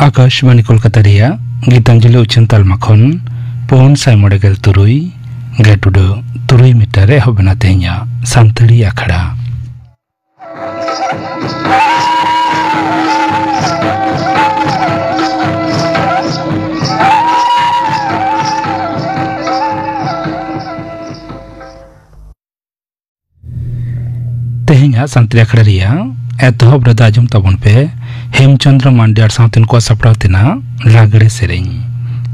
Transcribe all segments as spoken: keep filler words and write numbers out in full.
ᱟᱠᱟᱥᱵᱟᱬᱤ ᱠᱳᱞᱠᱟᱛᱟ ᱨᱮᱭᱟᱜ ᱜᱤᱛᱟᱧᱡᱚᱞᱤ ᱩᱪᱷᱟᱹᱱ ᱛᱟᱞᱢᱟ ᱠᱷᱚᱱ ᱯᱩᱱ ᱥᱟᱭ ᱢᱚᱬᱮ ᱜᱮᱞ ᱛᱩᱨᱩᱭ ᱜᱮᱴ ᱩᱰᱟᱹ ᱛᱩᱨᱩᱭ ᱢᱤᱴᱟᱨ ᱨᱮ ᱮᱦᱚᱵ ᱮᱱᱟ ᱛᱮᱦᱮᱧᱟᱜ ᱥᱟᱱᱛᱟᱲᱤ ᱟᱠᱷᱲᱟ᱾ ᱛᱮᱦᱮᱧᱟᱜ ᱥᱟᱱᱛᱟᱲᱤ ᱟᱠᱷᱲᱟ ᱨᱮᱭᱟᱜ ᱮᱛᱚᱦᱚᱵ ᱨᱮᱫᱚ ᱟᱸᱡᱚᱢ ᱛᱟᱵᱚᱱ ᱯᱮ ᱦᱮᱢᱪᱚᱸᱫᱽᱨᱚ ᱢᱟᱱᱰᱤ ᱟᱨ ᱥᱟᱶᱛᱮᱱ ᱠᱚ ᱥᱟᱯᱲᱟᱣ ᱛᱮᱱᱟᱜ ᱞᱟᱜᱽᱲᱮ ᱥᱮᱨᱮᱧ᱾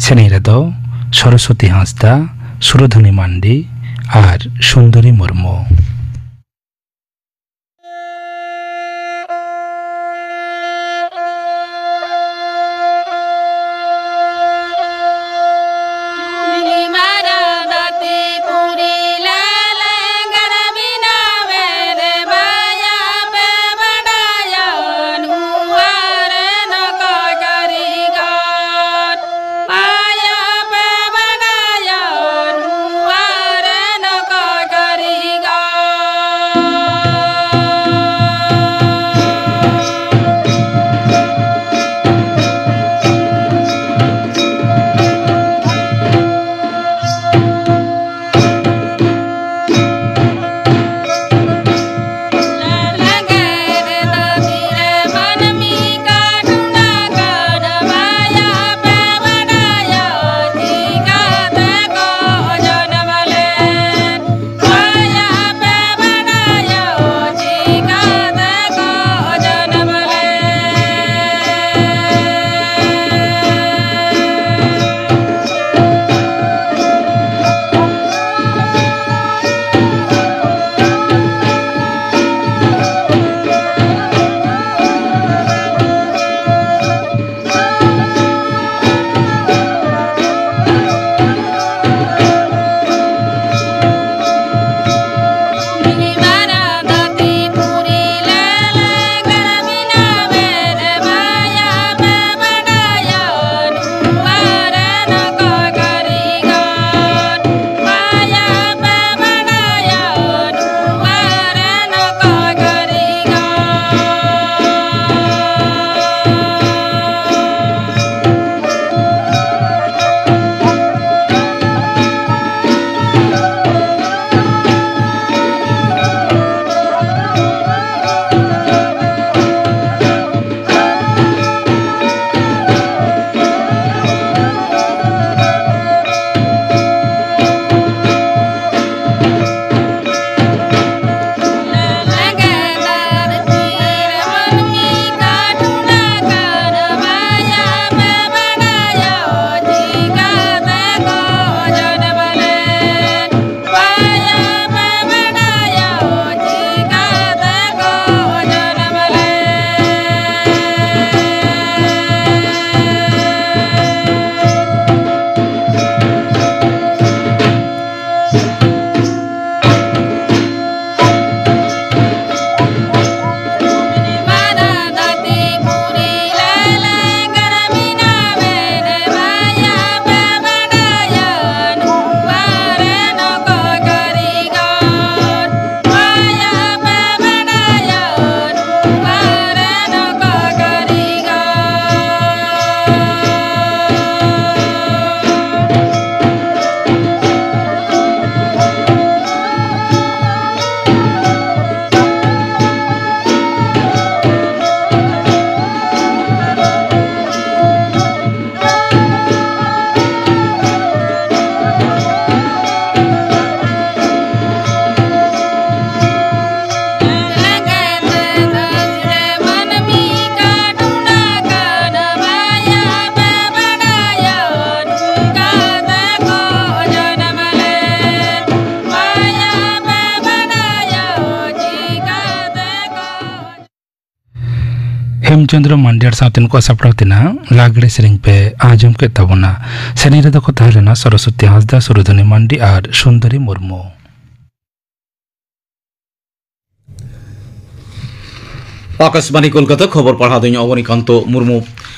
ᱥᱮᱨᱮᱧ ᱨᱮᱫᱚ ᱥᱚᱨᱚᱥᱚᱛᱤ ᱦᱟᱸᱥᱫᱟ, ᱥᱩᱨᱚᱫᱷᱚᱱᱤ ᱢᱟᱱᱰᱤ ᱟᱨ ᱥᱩᱱᱫᱚᱨᱤ ᱢᱩᱨᱢᱩ᱾ ᱦᱮᱢᱪᱚᱸᱫᱽᱨᱚ ᱢᱟᱱᱰᱤ ᱟᱨ ᱥᱟᱶᱛᱮ ᱱᱩᱠᱩᱣᱟᱜ ᱥᱟᱯᱲᱟᱣ ᱛᱮᱱᱟᱜ ᱞᱟᱜᱽᱲᱮ ᱥᱮᱨᱮᱧ ᱯᱮ ᱟᱸᱡᱚᱢ ᱠᱮᱫ ᱛᱟᱵᱚᱱᱟ᱾ ᱥᱮᱨᱮᱧ ᱨᱮᱫᱚ ᱠᱚ ᱛᱟᱦᱮᱸ ᱞᱮᱱᱟ ᱥᱚᱨᱚᱥᱚᱛᱤ ᱦᱟᱸᱥᱫᱟ, ᱥᱩᱨᱩᱫᱷᱚᱱᱤ ᱢᱟᱱᱰᱤ ᱟᱨ ᱥᱩᱱᱫᱚᱨᱤ ᱢᱩᱨᱢᱩ᱾ ᱟᱠᱟᱥᱵᱟᱱᱤ ᱠᱳᱞᱠᱟᱛᱟ, ᱠᱷᱚᱵᱚᱨ ᱯᱟᱲᱦᱟᱣ ᱫᱚᱧ ᱚᱵᱚᱱᱤᱠᱟᱱᱛᱚ ᱢᱩᱨᱢᱩ᱾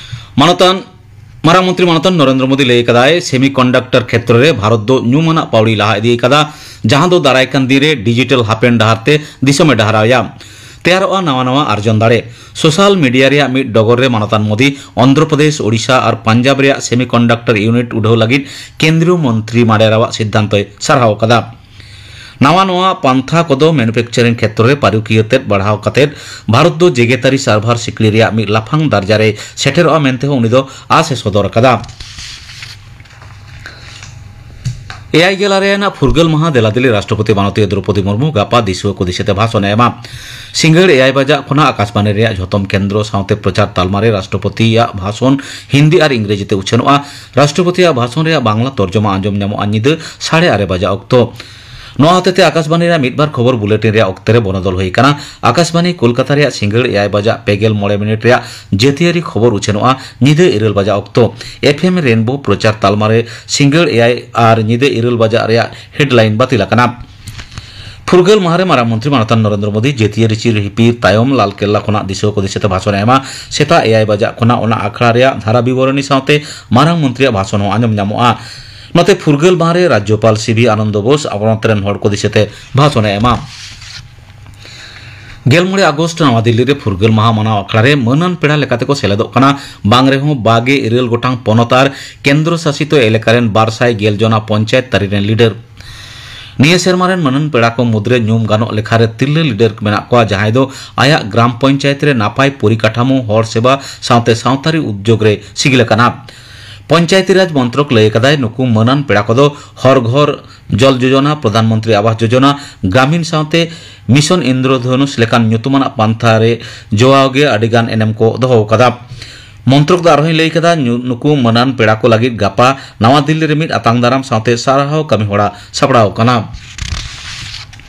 ᱢᱟᱱᱚᱛᱟᱱ, ᱢᱟᱨᱟᱝ ᱢᱚᱱᱛᱨᱤ ᱢᱟᱱᱚᱛᱟᱱ ᱱᱚᱨᱮᱱᱫᱨᱚ ᱢᱳᱫᱤ ᱞᱟᱹᱭ ᱠᱟᱫᱟᱭ, ᱥᱮᱢᱤ ᱠᱚᱱᱰᱟᱠᱴᱚᱨ ᱠᱷᱮᱛᱨᱚ ᱨᱮ ᱵᱷᱟᱨᱚᱛ ᱫᱚ ᱧᱩᱢᱟᱱᱟᱜ ᱯᱟᱹᱣᱲᱤ ᱞᱟᱦᱟ ᱤᱫᱤ ᱠᱟᱫᱟ, ᱡᱟᱦᱟᱸ ᱫᱚ ᱫᱟᱨᱟᱭ ᱠᱟᱱ ᱫᱤᱱ ᱨᱮ ᱰᱤᱡᱤᱴᱟᱞ ᱦᱟᱯᱮᱱ ᱰᱟᱦᱟᱨ ᱛᱮ ᱫᱤᱥᱚᱢᱮ ᱰᱟᱦᱟᱨᱟᱣᱭᱟ᱾ ᱛᱮᱭᱟᱨᱚᱜᱼᱟ ᱱᱟᱣᱟ ᱱᱟᱣᱟ ᱟᱨᱡᱚᱱ ᱫᱟᱲᱮ᱾ ᱥᱳᱥᱟᱞ ᱢᱤᱰᱤᱭᱟ ᱨᱮᱭᱟᱜ ᱢᱤᱫ ᱰᱚᱜᱚᱨ ᱨᱮ ᱢᱟᱱᱚᱛᱟᱱ ᱢᱳᱫᱤ ᱚᱱᱫᱷᱨᱚ ᱯᱨᱚᱫᱮᱥ, ᱳᱰᱤᱥᱟ ᱟᱨ ᱯᱟᱧᱡᱟᱵ ᱨᱮᱭᱟᱜ ᱥᱮᱢᱤ ᱠᱚᱱᱰᱟᱠᱴᱚᱨ ᱤᱭᱩᱱᱤᱴ ᱩᱰᱷᱟᱹᱣ ᱞᱟᱹᱜᱤᱫ ᱠᱮᱱᱫᱨᱤᱭᱚ ᱢᱚᱱᱛᱨᱤ ᱢᱟᱰᱮᱨᱟᱣᱟᱜ ᱥᱤᱫᱽᱫᱷᱟᱱᱛᱚᱭ ᱥᱟᱨᱦᱟᱣ ᱠᱟᱫᱟ᱾ ᱱᱟᱣᱟ ᱱᱚᱣᱟ ᱯᱟᱱᱛᱷᱟ ᱠᱚᱫᱚ ᱢᱮᱱᱩᱯᱷᱮᱠᱪᱟᱨᱤᱝ ᱠᱷᱮᱛᱨᱚ ᱨᱮ ᱯᱟᱹᱨᱩᱠᱷᱤᱭᱟᱹ ᱛᱮᱫ ᱵᱟᱲᱦᱟᱣ ᱠᱟᱛᱮᱫ ᱵᱷᱟᱨᱚᱛ ᱫᱚ ᱡᱮᱜᱮᱛᱟᱹᱨᱤ ᱥᱟᱨᱵᱷᱟᱨ ᱥᱤᱠᱲᱤ ᱨᱮᱭᱟᱜ ᱢᱤᱫ ᱞᱟᱯᱷᱟᱝ ᱫᱟᱨᱡᱟ ᱨᱮ ᱥᱮᱴᱮᱨᱚᱜᱼᱟ ᱢᱮᱱᱛᱮ ᱦᱚᱸ ᱩᱱᱤ ᱫᱚ ᱟᱥ ᱮ ᱥᱚᱫᱚᱨ ᱟᱠᱟᱫᱟ᱾ ᱮᱭᱟᱭ ᱜᱮᱞ ᱟᱨᱮ ᱟᱱᱟᱜ ᱯᱷᱩᱨᱜᱟᱹᱞ ᱢᱟᱦᱟ ᱫᱮᱞᱟ ᱫᱤᱞᱞᱤ ᱨᱟᱥᱴᱨᱚᱯᱚᱛᱤ ᱢᱟᱱᱚᱛᱤᱭᱟᱹ ᱫᱨᱚᱯᱚᱫᱤ ᱢᱩᱨᱢᱩ ᱜᱟᱯᱟ ᱫᱤᱥᱩᱣᱟᱹ ᱠᱚ ᱫᱤᱥᱟᱹᱛᱮ ᱵᱷᱟᱥᱚᱱ ᱮ ᱮᱢᱟ᱾ ᱥᱤᱸᱜᱟᱹᱲ ᱮᱭᱟᱭ ᱵᱟᱡᱟᱜ ᱠᱷᱚᱱᱟᱜ ᱟᱠᱟᱥᱵᱟᱱᱤ ᱨᱮᱭᱟᱜ ᱡᱷᱚᱛᱚᱢ ᱠᱮᱱᱫᱨᱚ ᱥᱟᱶᱛᱮ ᱯᱨᱚᱪᱟᱨ ᱛᱟᱞᱢᱟ ᱨᱮ ᱨᱟᱥᱴᱨᱚᱯᱚᱛᱤᱭᱟᱜ ᱵᱷᱟᱥᱚᱱ ᱦᱤᱱᱫᱤ ᱟᱨ ᱤᱝᱨᱮᱡᱤ ᱛᱮ ᱩᱪᱷᱟᱹᱱᱚᱜᱼᱟ᱾ ᱨᱟᱥᱴᱨᱚᱯᱚᱛᱤᱭᱟᱜ ᱵᱷᱟᱥᱚᱱ ᱨᱮᱭᱟᱜ ᱵᱟᱝᱞᱟ ᱛᱚᱨᱡᱚᱢᱟ ᱟᱸᱡᱚᱢ ᱧᱟᱢᱚᱜᱼᱟ ᱧᱤᱫᱟᱹ ᱥᱟᱲᱮ ᱟᱨᱮ ᱵᱟᱡᱟᱜ ᱚᱠᱛᱚ᱾ ᱱᱚᱣᱟ ᱦᱚᱛᱮᱛᱮ ᱟᱠᱟᱥᱵᱟᱱᱤ ᱨᱮᱭᱟᱜ ᱢᱤᱫ ᱵᱟᱨ ᱠᱷᱚᱵᱚᱨ ᱵᱩᱞᱮᱴᱤᱱ ᱨᱮᱭᱟᱜ ᱚᱠᱛᱮ ᱨᱮ ᱵᱚᱱᱚᱫᱚᱞ ᱦᱩᱭ ᱟᱠᱟᱱᱟ᱾ ᱟᱠᱟᱥᱵᱟᱱᱤ ᱠᱳᱞᱠᱟᱛᱟ ᱨᱮᱭᱟᱜ ᱥᱤᱸᱜᱟᱹᱲ ᱮᱭᱟᱭ ᱵᱟᱡᱟᱜ ᱯᱮ ᱜᱮᱞ ᱢᱚᱬᱮ ᱢᱤᱱᱤᱴ ᱨᱮᱭᱟᱜ ᱡᱟᱹᱛᱤᱭᱟᱹᱨᱤ ᱠᱷᱚᱵᱚᱨ ᱩᱪᱷᱟᱹᱱᱚᱜᱼᱟ ᱧᱤᱫᱟᱹ ᱤᱨᱟᱹᱞ ᱵᱟᱡᱟᱜ ᱚᱠᱛᱚ᱾ ᱮᱯᱷ ᱮᱢ ᱨᱮᱱᱵᱳ ᱯᱨᱚᱪᱟᱨ ᱛᱟᱞᱢᱟ ᱨᱮ ᱥᱤᱸᱜᱟᱹᱲ ᱮᱭᱟᱭ ᱟᱨ ᱧᱤᱫᱟᱹ ᱤᱨᱟᱹᱞ ᱵᱟᱡᱟᱜ ᱨᱮᱭᱟᱜ ᱦᱮᱰᱞᱟᱭᱤᱱ ᱵᱟᱹᱛᱤᱞ ᱟᱠᱟᱱᱟ᱾ ᱯᱷᱩᱨᱜᱟᱹᱞ ᱢᱟᱦᱟ ᱨᱮ ᱢᱟᱨᱟᱝ ᱢᱚᱱᱛᱨᱤ ᱢᱟᱱᱚᱛᱟᱱ ᱱᱚᱨᱮᱱᱫᱨᱚ ᱢᱳᱫᱤ ᱡᱟᱹᱛᱤᱭᱟᱹᱨᱤ ᱪᱤᱨ ᱦᱤᱯᱤᱲ ᱛᱟᱭᱚᱢ ᱞᱟᱞ ᱠᱮᱞᱞᱟ ᱠᱷᱚᱱᱟᱜ ᱫᱤᱥᱩᱣᱟᱹ ᱠᱚ ᱫᱤᱥᱟᱹᱛᱮ ᱵᱷᱟᱥᱚᱱ ᱮ ᱮᱢᱟ᱾ ᱥᱮᱛᱟᱜ ᱮᱭᱟᱭ ᱵᱟᱡᱟᱜ ᱠᱷᱚᱱᱟᱜ ᱚᱱᱟ ᱟᱠᱷᱲᱟ ᱨᱮᱭᱟᱜ ᱫᱷᱟᱨᱟ ᱵᱤᱵᱚᱨᱚᱱᱤ ᱥᱟᱶᱛᱮ ᱢᱟᱨᱟᱝ ᱢᱚᱱᱛᱨᱤᱭᱟᱜ ᱵᱷᱟᱥᱚᱱ ᱦᱚᱸ ᱟᱸᱡᱚᱢ ᱧᱟᱢᱚᱜᱼᱟ᱾ ᱱᱚᱛᱮ ᱯᱷᱩᱨᱜᱟᱹᱞ ᱢᱟᱦᱟ ᱨᱮ ᱨᱟᱡᱽᱡᱚᱯᱟᱞ ᱥᱤ ᱵᱷᱤ ᱟᱱᱚᱱᱫᱚ ᱵᱳᱥ ᱟᱵᱚ ᱱᱚᱛᱮ ᱨᱮᱱ ᱦᱚᱲ ᱠᱚ ᱫᱤᱥᱟᱹᱛᱮ ᱵᱷᱟᱥᱚᱱ ᱮ ᱮᱢᱟ᱾ ᱜᱮᱞ ᱢᱚᱬᱮ ᱟᱜᱚᱥᱴ ᱱᱟᱣᱟ ᱫᱤᱞᱞᱤ ᱨᱮ ᱯᱷᱩᱨᱜᱟᱹᱞ ᱢᱟᱦᱟ ᱢᱟᱱᱟᱣ ᱟᱠᱷᱲᱟ ᱨᱮ ᱢᱟᱹᱱᱟᱱ ᱯᱮᱲᱟ ᱞᱮᱠᱟᱛᱮ ᱠᱚ ᱥᱮᱞᱮᱫᱚᱜ ᱠᱟᱱᱟ᱾ ᱵᱟᱝ ᱨᱮᱦᱚᱸ ᱵᱟᱜᱮ ᱤᱨᱟᱹᱞ ᱜᱚᱴᱟᱝ ᱯᱚᱱᱚᱛ ᱟᱨ ᱠᱮᱱᱫᱨᱚ ᱥᱟᱥᱤᱛᱚ ᱮᱞᱟᱠᱟ ᱨᱮᱱ ᱵᱟᱨ ᱥᱟᱭ ᱜᱮᱞ ᱡᱚᱱᱟ ᱯᱚᱧᱪᱟᱭᱮᱛ ᱛᱟᱹᱨᱤ ᱨᱮᱱ ᱞᱤᱰᱟᱨ᱾ ᱱᱤᱭᱟᱹ ᱥᱮᱨᱢᱟ ᱨᱮᱱ ᱢᱟᱹᱱᱟᱱ ᱯᱮᱲᱟ ᱠᱚ ᱢᱩᱫᱽᱨᱮ ᱧᱩᱢ ᱜᱟᱱᱚᱜ ᱞᱮᱠᱷᱟ ᱨᱮ ᱛᱤᱨᱞᱟᱹ ᱞᱤᱰᱟᱨ ᱢᱮᱱᱟᱜ ᱠᱚᱣᱟ, ᱡᱟᱦᱟᱸᱭ ᱫᱚ ᱟᱭᱟᱜ ᱜᱨᱟᱢ ᱯᱚᱧᱪᱟᱭᱮᱛ ᱨᱮ ᱱᱟᱯᱟᱭ ᱯᱚᱨᱤᱠᱟᱴᱷᱟᱢᱳ, ᱦᱚᱲ ᱥᱮᱵᱟ ᱥᱟᱶᱛᱮ ᱥᱟᱶᱛᱟᱨᱤ ᱩᱫᱽᱡᱳᱜᱽ ᱨᱮ ᱥᱤᱜᱤᱞ ᱟᱠᱟᱱᱟ᱾ ᱯᱚᱧᱪᱟᱭᱮᱛᱤ ᱨᱟᱡᱽ ᱢᱚᱱᱛᱨᱚᱠ ᱞᱟᱹᱭ ᱟᱠᱟᱫᱟᱭ, ᱱᱩᱠᱩ ᱢᱟᱹᱱᱟᱱ ᱯᱮᱲᱟ ᱠᱚᱫᱚ ᱦᱚᱨ ᱜᱷᱚᱨ ᱡᱚᱞ ᱡᱳᱡᱚᱱᱟ, ᱯᱨᱚᱫᱷᱟᱱ ᱢᱚᱱᱛᱨᱤ ᱟᱵᱟᱥ ᱡᱳᱡᱚᱱᱟ, ᱜᱨᱟᱢᱤᱱ ᱥᱟᱶᱛᱮ ᱢᱤᱥᱚᱱ ᱤᱱᱫᱨᱚᱫᱷᱚᱱᱩᱥ ᱞᱮᱠᱟᱱ ᱧᱩᱛᱩᱢᱟᱱᱟᱜ ᱯᱟᱱᱛᱷᱟ ᱨᱮ ᱡᱚᱣᱟᱣ ᱜᱮ ᱟᱹᱰᱤ ᱜᱟᱱ ᱮᱱᱮᱢ ᱠᱚ ᱫᱚᱦᱚ ᱟᱠᱟᱫᱟ᱾ ᱢᱚᱱᱛᱨᱚᱠ ᱫᱚ ᱟᱨᱦᱚᱸᱭ ᱞᱟᱹᱭ ᱠᱟᱫᱟ, ᱧᱩ-, ᱱᱩᱠᱩ ᱢᱟᱹᱱᱟᱱ ᱯᱮᱲᱟ ᱠᱚ ᱞᱟᱹᱜᱤᱫ ᱜᱟᱯᱟ ᱱᱟᱣᱟ ᱫᱤᱞᱞᱤ ᱨᱮ ᱢᱤᱫ ᱟᱛᱟᱝ ᱫᱟᱨᱟᱢ ᱥᱟᱶᱛᱮ ᱥᱟᱨᱦᱟᱣ ᱠᱟᱹᱢᱤ ᱦᱚᱨᱟ ᱥᱟᱯᱲᱟᱣ ᱟᱠᱟᱱᱟ᱾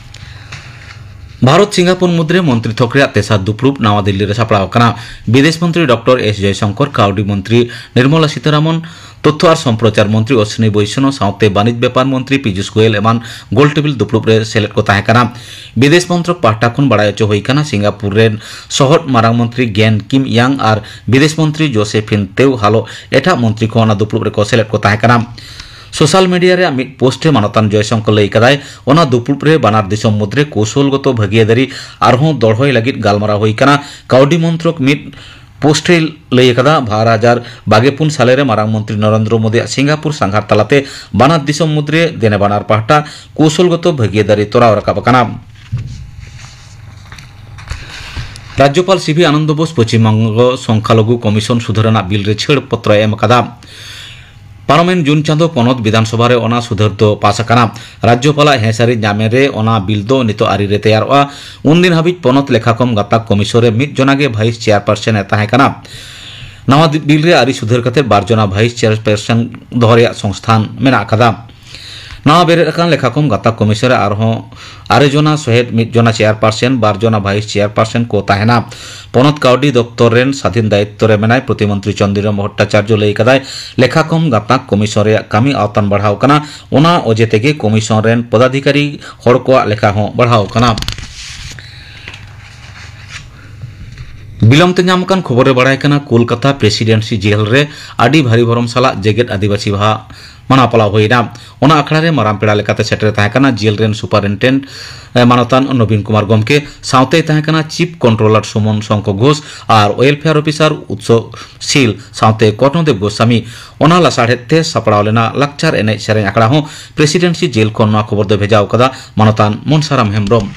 ᱵᱷᱟᱨᱚᱛ ᱥᱤᱝᱜᱟᱯᱩᱨ ᱢᱩᱫᱽᱨᱮ ᱢᱚᱱᱛᱨᱤ ᱛᱷᱚᱠ ᱨᱮᱭᱟᱜ ᱛᱮᱥᱟᱨ ᱫᱩᱯᱲᱩᱵ ᱱᱟᱣᱟ ᱫᱤᱞᱞᱤ ᱨᱮ ᱥᱟᱯᱲᱟᱣ ᱟᱠᱟᱱᱟ᱾ ᱵᱤᱫᱮᱥ ᱢᱚᱱᱛᱨᱤ ᱰᱚᱠᱴᱚᱨ ᱮᱥ ᱡᱚᱭᱥᱚᱝᱠᱚᱨ, ᱠᱟᱹᱣᱰᱤ ᱢᱚᱱᱛᱨᱤ ᱱᱤᱨᱢᱚᱞᱟ ᱥᱤᱛᱟᱨᱟᱢᱚᱱ, ᱛᱚᱛᱛᱷᱚ ᱟᱨ ᱥᱚᱢᱯᱨᱚᱪᱟᱨ ᱢᱚᱱᱛᱨᱤ ᱚᱥᱥᱤᱱᱤ ᱵᱳᱭᱥᱚᱱᱚ ᱥᱟᱶᱛᱮ ᱵᱟᱹᱱᱤᱡᱽ ᱵᱮᱯᱟᱨ ᱢᱚᱱᱛᱨᱤ ᱯᱤᱭᱩᱥ ᱜᱳᱭᱮᱞ ᱮᱢᱟᱱ ᱜᱳᱞ ᱴᱮᱵᱤᱞ ᱫᱩᱯᱲᱩᱵ ᱨᱮ ᱥᱮᱞᱮᱫ ᱠᱚ ᱛᱟᱦᱮᱸ ᱠᱟᱱᱟ᱾ ᱵᱤᱫᱮᱥ ᱢᱚᱱᱛᱨᱚᱠ ᱯᱟᱦᱴᱟ ᱠᱷᱚᱱ ᱵᱟᱲᱟᱭ ᱦᱚᱪᱚ ᱦᱩᱭ ᱟᱠᱟᱱᱟ, ᱥᱤᱝᱜᱟᱯᱩᱨ ᱨᱮᱱ ᱥᱚᱦᱚᱫ ᱢᱟᱨᱟᱝ ᱢᱚᱱᱛᱨᱤ ᱜᱮᱱ ᱠᱤᱢ ᱤᱭᱟᱝ ᱟᱨ ᱵᱤᱫᱮᱥ ᱢᱚᱱᱛᱨᱤ ᱡᱳᱥᱮᱯᱷᱤᱱ ᱛᱮᱣ ᱦᱟᱞᱚ ᱮᱴᱟᱜ ᱢᱚᱱᱛᱨᱤ ᱠᱚ ᱚᱱᱟ ᱫᱩᱯᱲᱩᱵ ᱨᱮᱠᱚ ᱥᱮᱞᱮᱫ ᱠᱚ ᱛᱟᱦᱮᱸ ᱠᱟᱱᱟ᱾ ᱥᱳᱥᱟᱞ ᱢᱤᱰᱤᱭᱟ ᱨᱮᱭᱟᱜ ᱢᱤᱫ ᱯᱳᱥᱴ ᱨᱮ ᱢᱟᱱᱚᱛᱟᱱ ᱡᱚᱭᱥᱚᱝᱠᱚᱨ ᱞᱟᱹᱭ ᱠᱟᱫᱟᱭ, ᱚᱱᱟ ᱫᱩᱯᱲᱩᱵ ᱨᱮ ᱵᱟᱱᱟᱨ ᱫᱤᱥᱚᱢ ᱢᱩᱫᱽᱨᱮ ᱠᱳᱥᱚᱞᱜᱚᱛᱚ ᱵᱷᱟᱹᱜᱤᱭᱟᱹᱨᱤ ᱟᱨᱦᱚᱸ ᱫᱚᱲᱦᱚᱭ ᱞᱟᱹᱜᱤᱫ ᱜᱟᱞᱢᱟᱨᱟᱣ ᱦᱩᱭ ᱠᱟᱱᱟ᱾ ᱠᱟᱹᱣᱰᱤ ᱢᱚᱱᱛᱨᱚᱠ ᱢᱤᱫ ᱯᱳᱥᱴ ᱨᱮᱭ ᱞᱟᱹᱭ ᱟᱠᱟᱫᱟ, ᱵᱟᱨ ᱦᱟᱡᱟᱨ ᱵᱟᱜᱮ ᱯᱩᱱ ᱥᱟᱞᱮ ᱨᱮ ᱢᱟᱨᱟᱝ ᱢᱚᱱᱛᱨᱤ ᱱᱚᱨᱮᱱᱫᱨᱚ ᱢᱳᱫᱤᱭᱟᱜ ᱥᱤᱝᱜᱟᱯᱩᱨ ᱥᱟᱸᱜᱷᱟᱨ ᱛᱟᱞᱟᱛᱮ ᱵᱟᱱᱟᱨ ᱫᱤᱥᱚᱢ ᱢᱩᱫᱽᱨᱮ ᱫᱮᱱᱮ ᱵᱟᱱᱟᱨ ᱯᱟᱦᱴᱟ ᱠᱳᱥᱚᱞᱜᱚᱛᱚ ᱵᱷᱟᱹᱜᱤᱭᱟᱹᱨᱤ ᱛᱚᱨᱟᱣ ᱨᱟᱠᱟᱵ ᱟᱠᱟᱱᱟ᱾ ᱨᱟᱡᱽᱡᱚᱯᱟᱞ ᱥᱤ ᱵᱷᱤ ᱟᱱᱚᱱᱫᱚ ᱵᱳᱥ ᱯᱚᱪᱷᱤᱢ ᱵᱚᱝᱜᱚ ᱥᱚᱝᱠᱷᱟᱞᱚᱜᱷᱩ ᱠᱚᱢᱤᱥᱚᱱ ᱥᱩᱫᱷᱟᱹᱨ ᱨᱮᱱᱟᱜ ᱵᱤᱞ ᱨᱮ ᱪᱷᱟᱹᱲ ᱯᱚᱛᱨᱚᱭ ᱮᱢ ᱟᱠᱟᱫᱟ᱾ ᱯᱟᱨᱚᱢᱮᱱ ᱡᱩᱱ ᱪᱟᱸᱫᱚ ᱯᱚᱱᱚᱛ ᱵᱤᱫᱷᱟᱱ ᱥᱚᱵᱷᱟ ᱨᱮ ᱚᱱᱟ ᱥᱩᱫᱷᱟᱹᱨ ᱫᱚ ᱯᱟᱥ ᱟᱠᱟᱱᱟ᱾ ᱨᱟᱡᱽᱡᱚᱯᱟᱞᱟᱜ ᱦᱮᱸ ᱥᱟᱹᱨᱤ ᱧᱟᱢᱮ ᱨᱮ ᱚᱱᱟ ᱵᱤᱞ ᱫᱚ ᱱᱤᱛᱚᱜ ᱟᱹᱨᱤ ᱨᱮ ᱛᱮᱭᱟᱨᱚᱜᱼᱟ᱾ ᱩᱱᱫᱤᱱ ᱦᱟᱹᱵᱤᱡ ᱯᱚᱱᱚᱛ ᱞᱮᱠᱷᱟ ᱠᱚᱢ ᱜᱟᱛᱟᱠ ᱠᱚᱢᱤᱥᱚᱱ ᱨᱮ ᱢᱤᱫ ᱡᱚᱱᱟ ᱜᱮ ᱵᱷᱟᱭᱤᱥ ᱪᱮᱭᱟᱨᱯᱟᱨᱥᱚᱱ ᱮ ᱛᱟᱦᱮᱸ ᱠᱟᱱᱟ᱾ ᱱᱟᱣᱟ ᱫᱤ-, ᱵᱤᱞ ᱨᱮ ᱟᱹᱨᱤ ᱥᱩᱫᱷᱟᱹᱨ ᱠᱟᱛᱮ ᱵᱟᱨ ᱡᱚᱱᱟ ᱵᱷᱟᱭᱤᱥ ᱪᱮᱭᱟᱨᱯᱟᱨᱥᱚᱱ ᱫᱚᱦᱚ ᱨᱮᱭᱟᱜ ᱥᱚᱝᱥᱛᱷᱟᱱ ᱢᱮᱱᱟᱜ ᱟᱠᱟᱫᱟ᱾ ᱱᱟᱣᱟ ᱵᱮᱨᱮᱫ ᱟᱠᱟᱱ ᱞᱮᱠᱷᱟ ᱠᱚᱢ ᱜᱟᱛᱟᱠ ᱠᱚᱢᱤᱥᱚᱱ ᱨᱮ ᱟᱨᱦᱚᱸ ᱟᱨᱮ ᱡᱚᱱᱟ ᱥᱚᱦᱮᱫ, ᱢᱤᱫ ᱡᱚᱱᱟ ᱪᱮᱭᱟᱨᱯᱟᱨᱥᱚᱱ, ᱵᱟᱨ ᱡᱚᱱᱟ ᱵᱷᱟᱭᱤᱥ ᱪᱮᱭᱟᱨᱯᱟᱨᱥᱚᱱ ᱠᱚ ᱛᱟᱦᱮᱱᱟ᱾ ᱯᱚᱱᱚᱛ ᱠᱟᱹᱣᱰᱤ ᱫᱚᱯᱛᱚᱨ ᱨᱮᱱ ᱥᱟᱫᱷᱤᱱ ᱫᱟᱭᱤᱛᱛᱚ ᱨᱮ ᱢᱮᱱᱟᱭ ᱯᱨᱚᱛᱤᱢᱚᱱᱛᱨᱤ ᱪᱚᱱᱫᱨᱤᱢᱟ ᱵᱷᱚᱴᱴᱟᱪᱟᱨᱡᱚ ᱞᱟᱹᱭ ᱠᱟᱫᱟᱭ, ᱞᱮᱠᱷᱟ ᱠᱚᱢ ᱜᱟᱛᱟᱠ ᱠᱚᱢᱤᱥᱚᱱ ᱨᱮᱭᱟᱜ ᱠᱟᱹᱢᱤ ᱟᱣᱛᱟᱱ ᱵᱟᱲᱦᱟᱣ ᱠᱟᱱᱟ᱾ ᱚᱱᱟ ᱚᱡᱮ ᱛᱮᱜᱮ ᱠᱚᱢᱤᱥᱚᱱ ᱨᱮᱱ ᱯᱚᱫᱟᱫᱷᱤᱠᱟᱨᱤ ᱦᱚᱲ ᱠᱚᱣᱟᱜ ᱞᱮᱠᱷᱟ ᱦᱚᱸ ᱵᱟᱲᱦᱟᱣ ᱠᱟᱱᱟ᱾ ᱵᱤᱞᱚᱢ ᱛᱮ ᱧᱟᱢ ᱟᱠᱟᱱ ᱠᱷᱚᱵᱚᱨ ᱨᱮ ᱵᱟᱲᱟᱭ ᱠᱟᱱᱟ, ᱠᱳᱞᱠᱟᱛᱟ ᱯᱨᱮᱥᱤᱰᱮᱱᱥᱤ ᱡᱮᱞ ᱨᱮ ᱟᱹᱰᱤ ᱵᱷᱟᱹᱨᱤ ᱵᱷᱚᱨᱚᱢ ᱥᱟᱞᱟᱜ ᱡᱮᱜᱮᱛ ᱟᱹᱫᱤᱵᱟᱹᱥᱤ ᱢᱟᱦᱟ ᱢᱟᱱᱟᱣ ᱯᱟᱞᱟᱣ ᱦᱩᱭᱮᱱᱟ᱾ ᱚᱱᱟ ᱟᱠᱷᱲᱟ ᱨᱮ ᱢᱟᱨᱟᱝ ᱯᱮᱲᱟ ᱞᱮᱠᱟᱛᱮ ᱥᱮᱴᱮᱨ ᱛᱟᱦᱮᱸ ᱠᱟᱱᱟ ᱡᱮᱞ ᱨᱮᱱ ᱥᱩᱯᱟᱨᱤᱱᱴᱮᱱᱰᱮᱱᱴ, ᱮ, ᱢᱟᱱᱚᱛᱟᱱ ᱱᱚᱵᱤᱱ ᱠᱩᱢᱟᱨ ᱜᱚᱢᱠᱮ, ᱥᱟᱶᱛᱮᱭ ᱛᱟᱦᱮᱸ ᱠᱟᱱᱟ ᱪᱤᱯ ᱠᱚᱱᱴᱨᱳᱞᱟᱨ ᱥᱩᱢᱚᱱ ᱥᱚᱝᱠᱷᱚ ᱜᱷᱳᱥ ᱟᱨ ᱳᱭᱮᱞᱯᱷᱮᱭᱟᱨ ᱚᱯᱷᱤᱥᱟᱨ ᱩᱛᱥᱚ ᱥᱤᱞ ᱥᱟᱶᱛᱮ ᱠᱚᱨᱱᱚᱫᱮᱵ ᱜᱳᱥᱟᱢᱤ᱾ ᱚᱱᱟ ᱞᱟᱥᱟᱲᱦᱮᱫ ᱛᱮ ᱥᱟᱯᱲᱟᱣ ᱞᱮᱱᱟ ᱞᱟᱠᱪᱟᱨ ᱮᱱᱮᱡ ᱥᱮᱨᱮᱧ ᱟᱠᱷᱲᱟ ᱦᱚᱸ᱾ ᱯᱨᱮᱥᱤᱰᱮᱱᱥᱤ ᱡᱮᱞ ᱠᱷᱚᱱ ᱱᱚᱣᱟ ᱠᱷᱚᱵᱚᱨ ᱫᱚ ᱵᱷᱮᱡᱟᱣ ᱠᱟᱫᱟ ᱢᱟᱱᱚᱛᱟᱱ ᱢᱚᱱᱥᱟᱨᱟᱢ ᱦᱮᱢᱵᱽᱨᱚᱢ᱾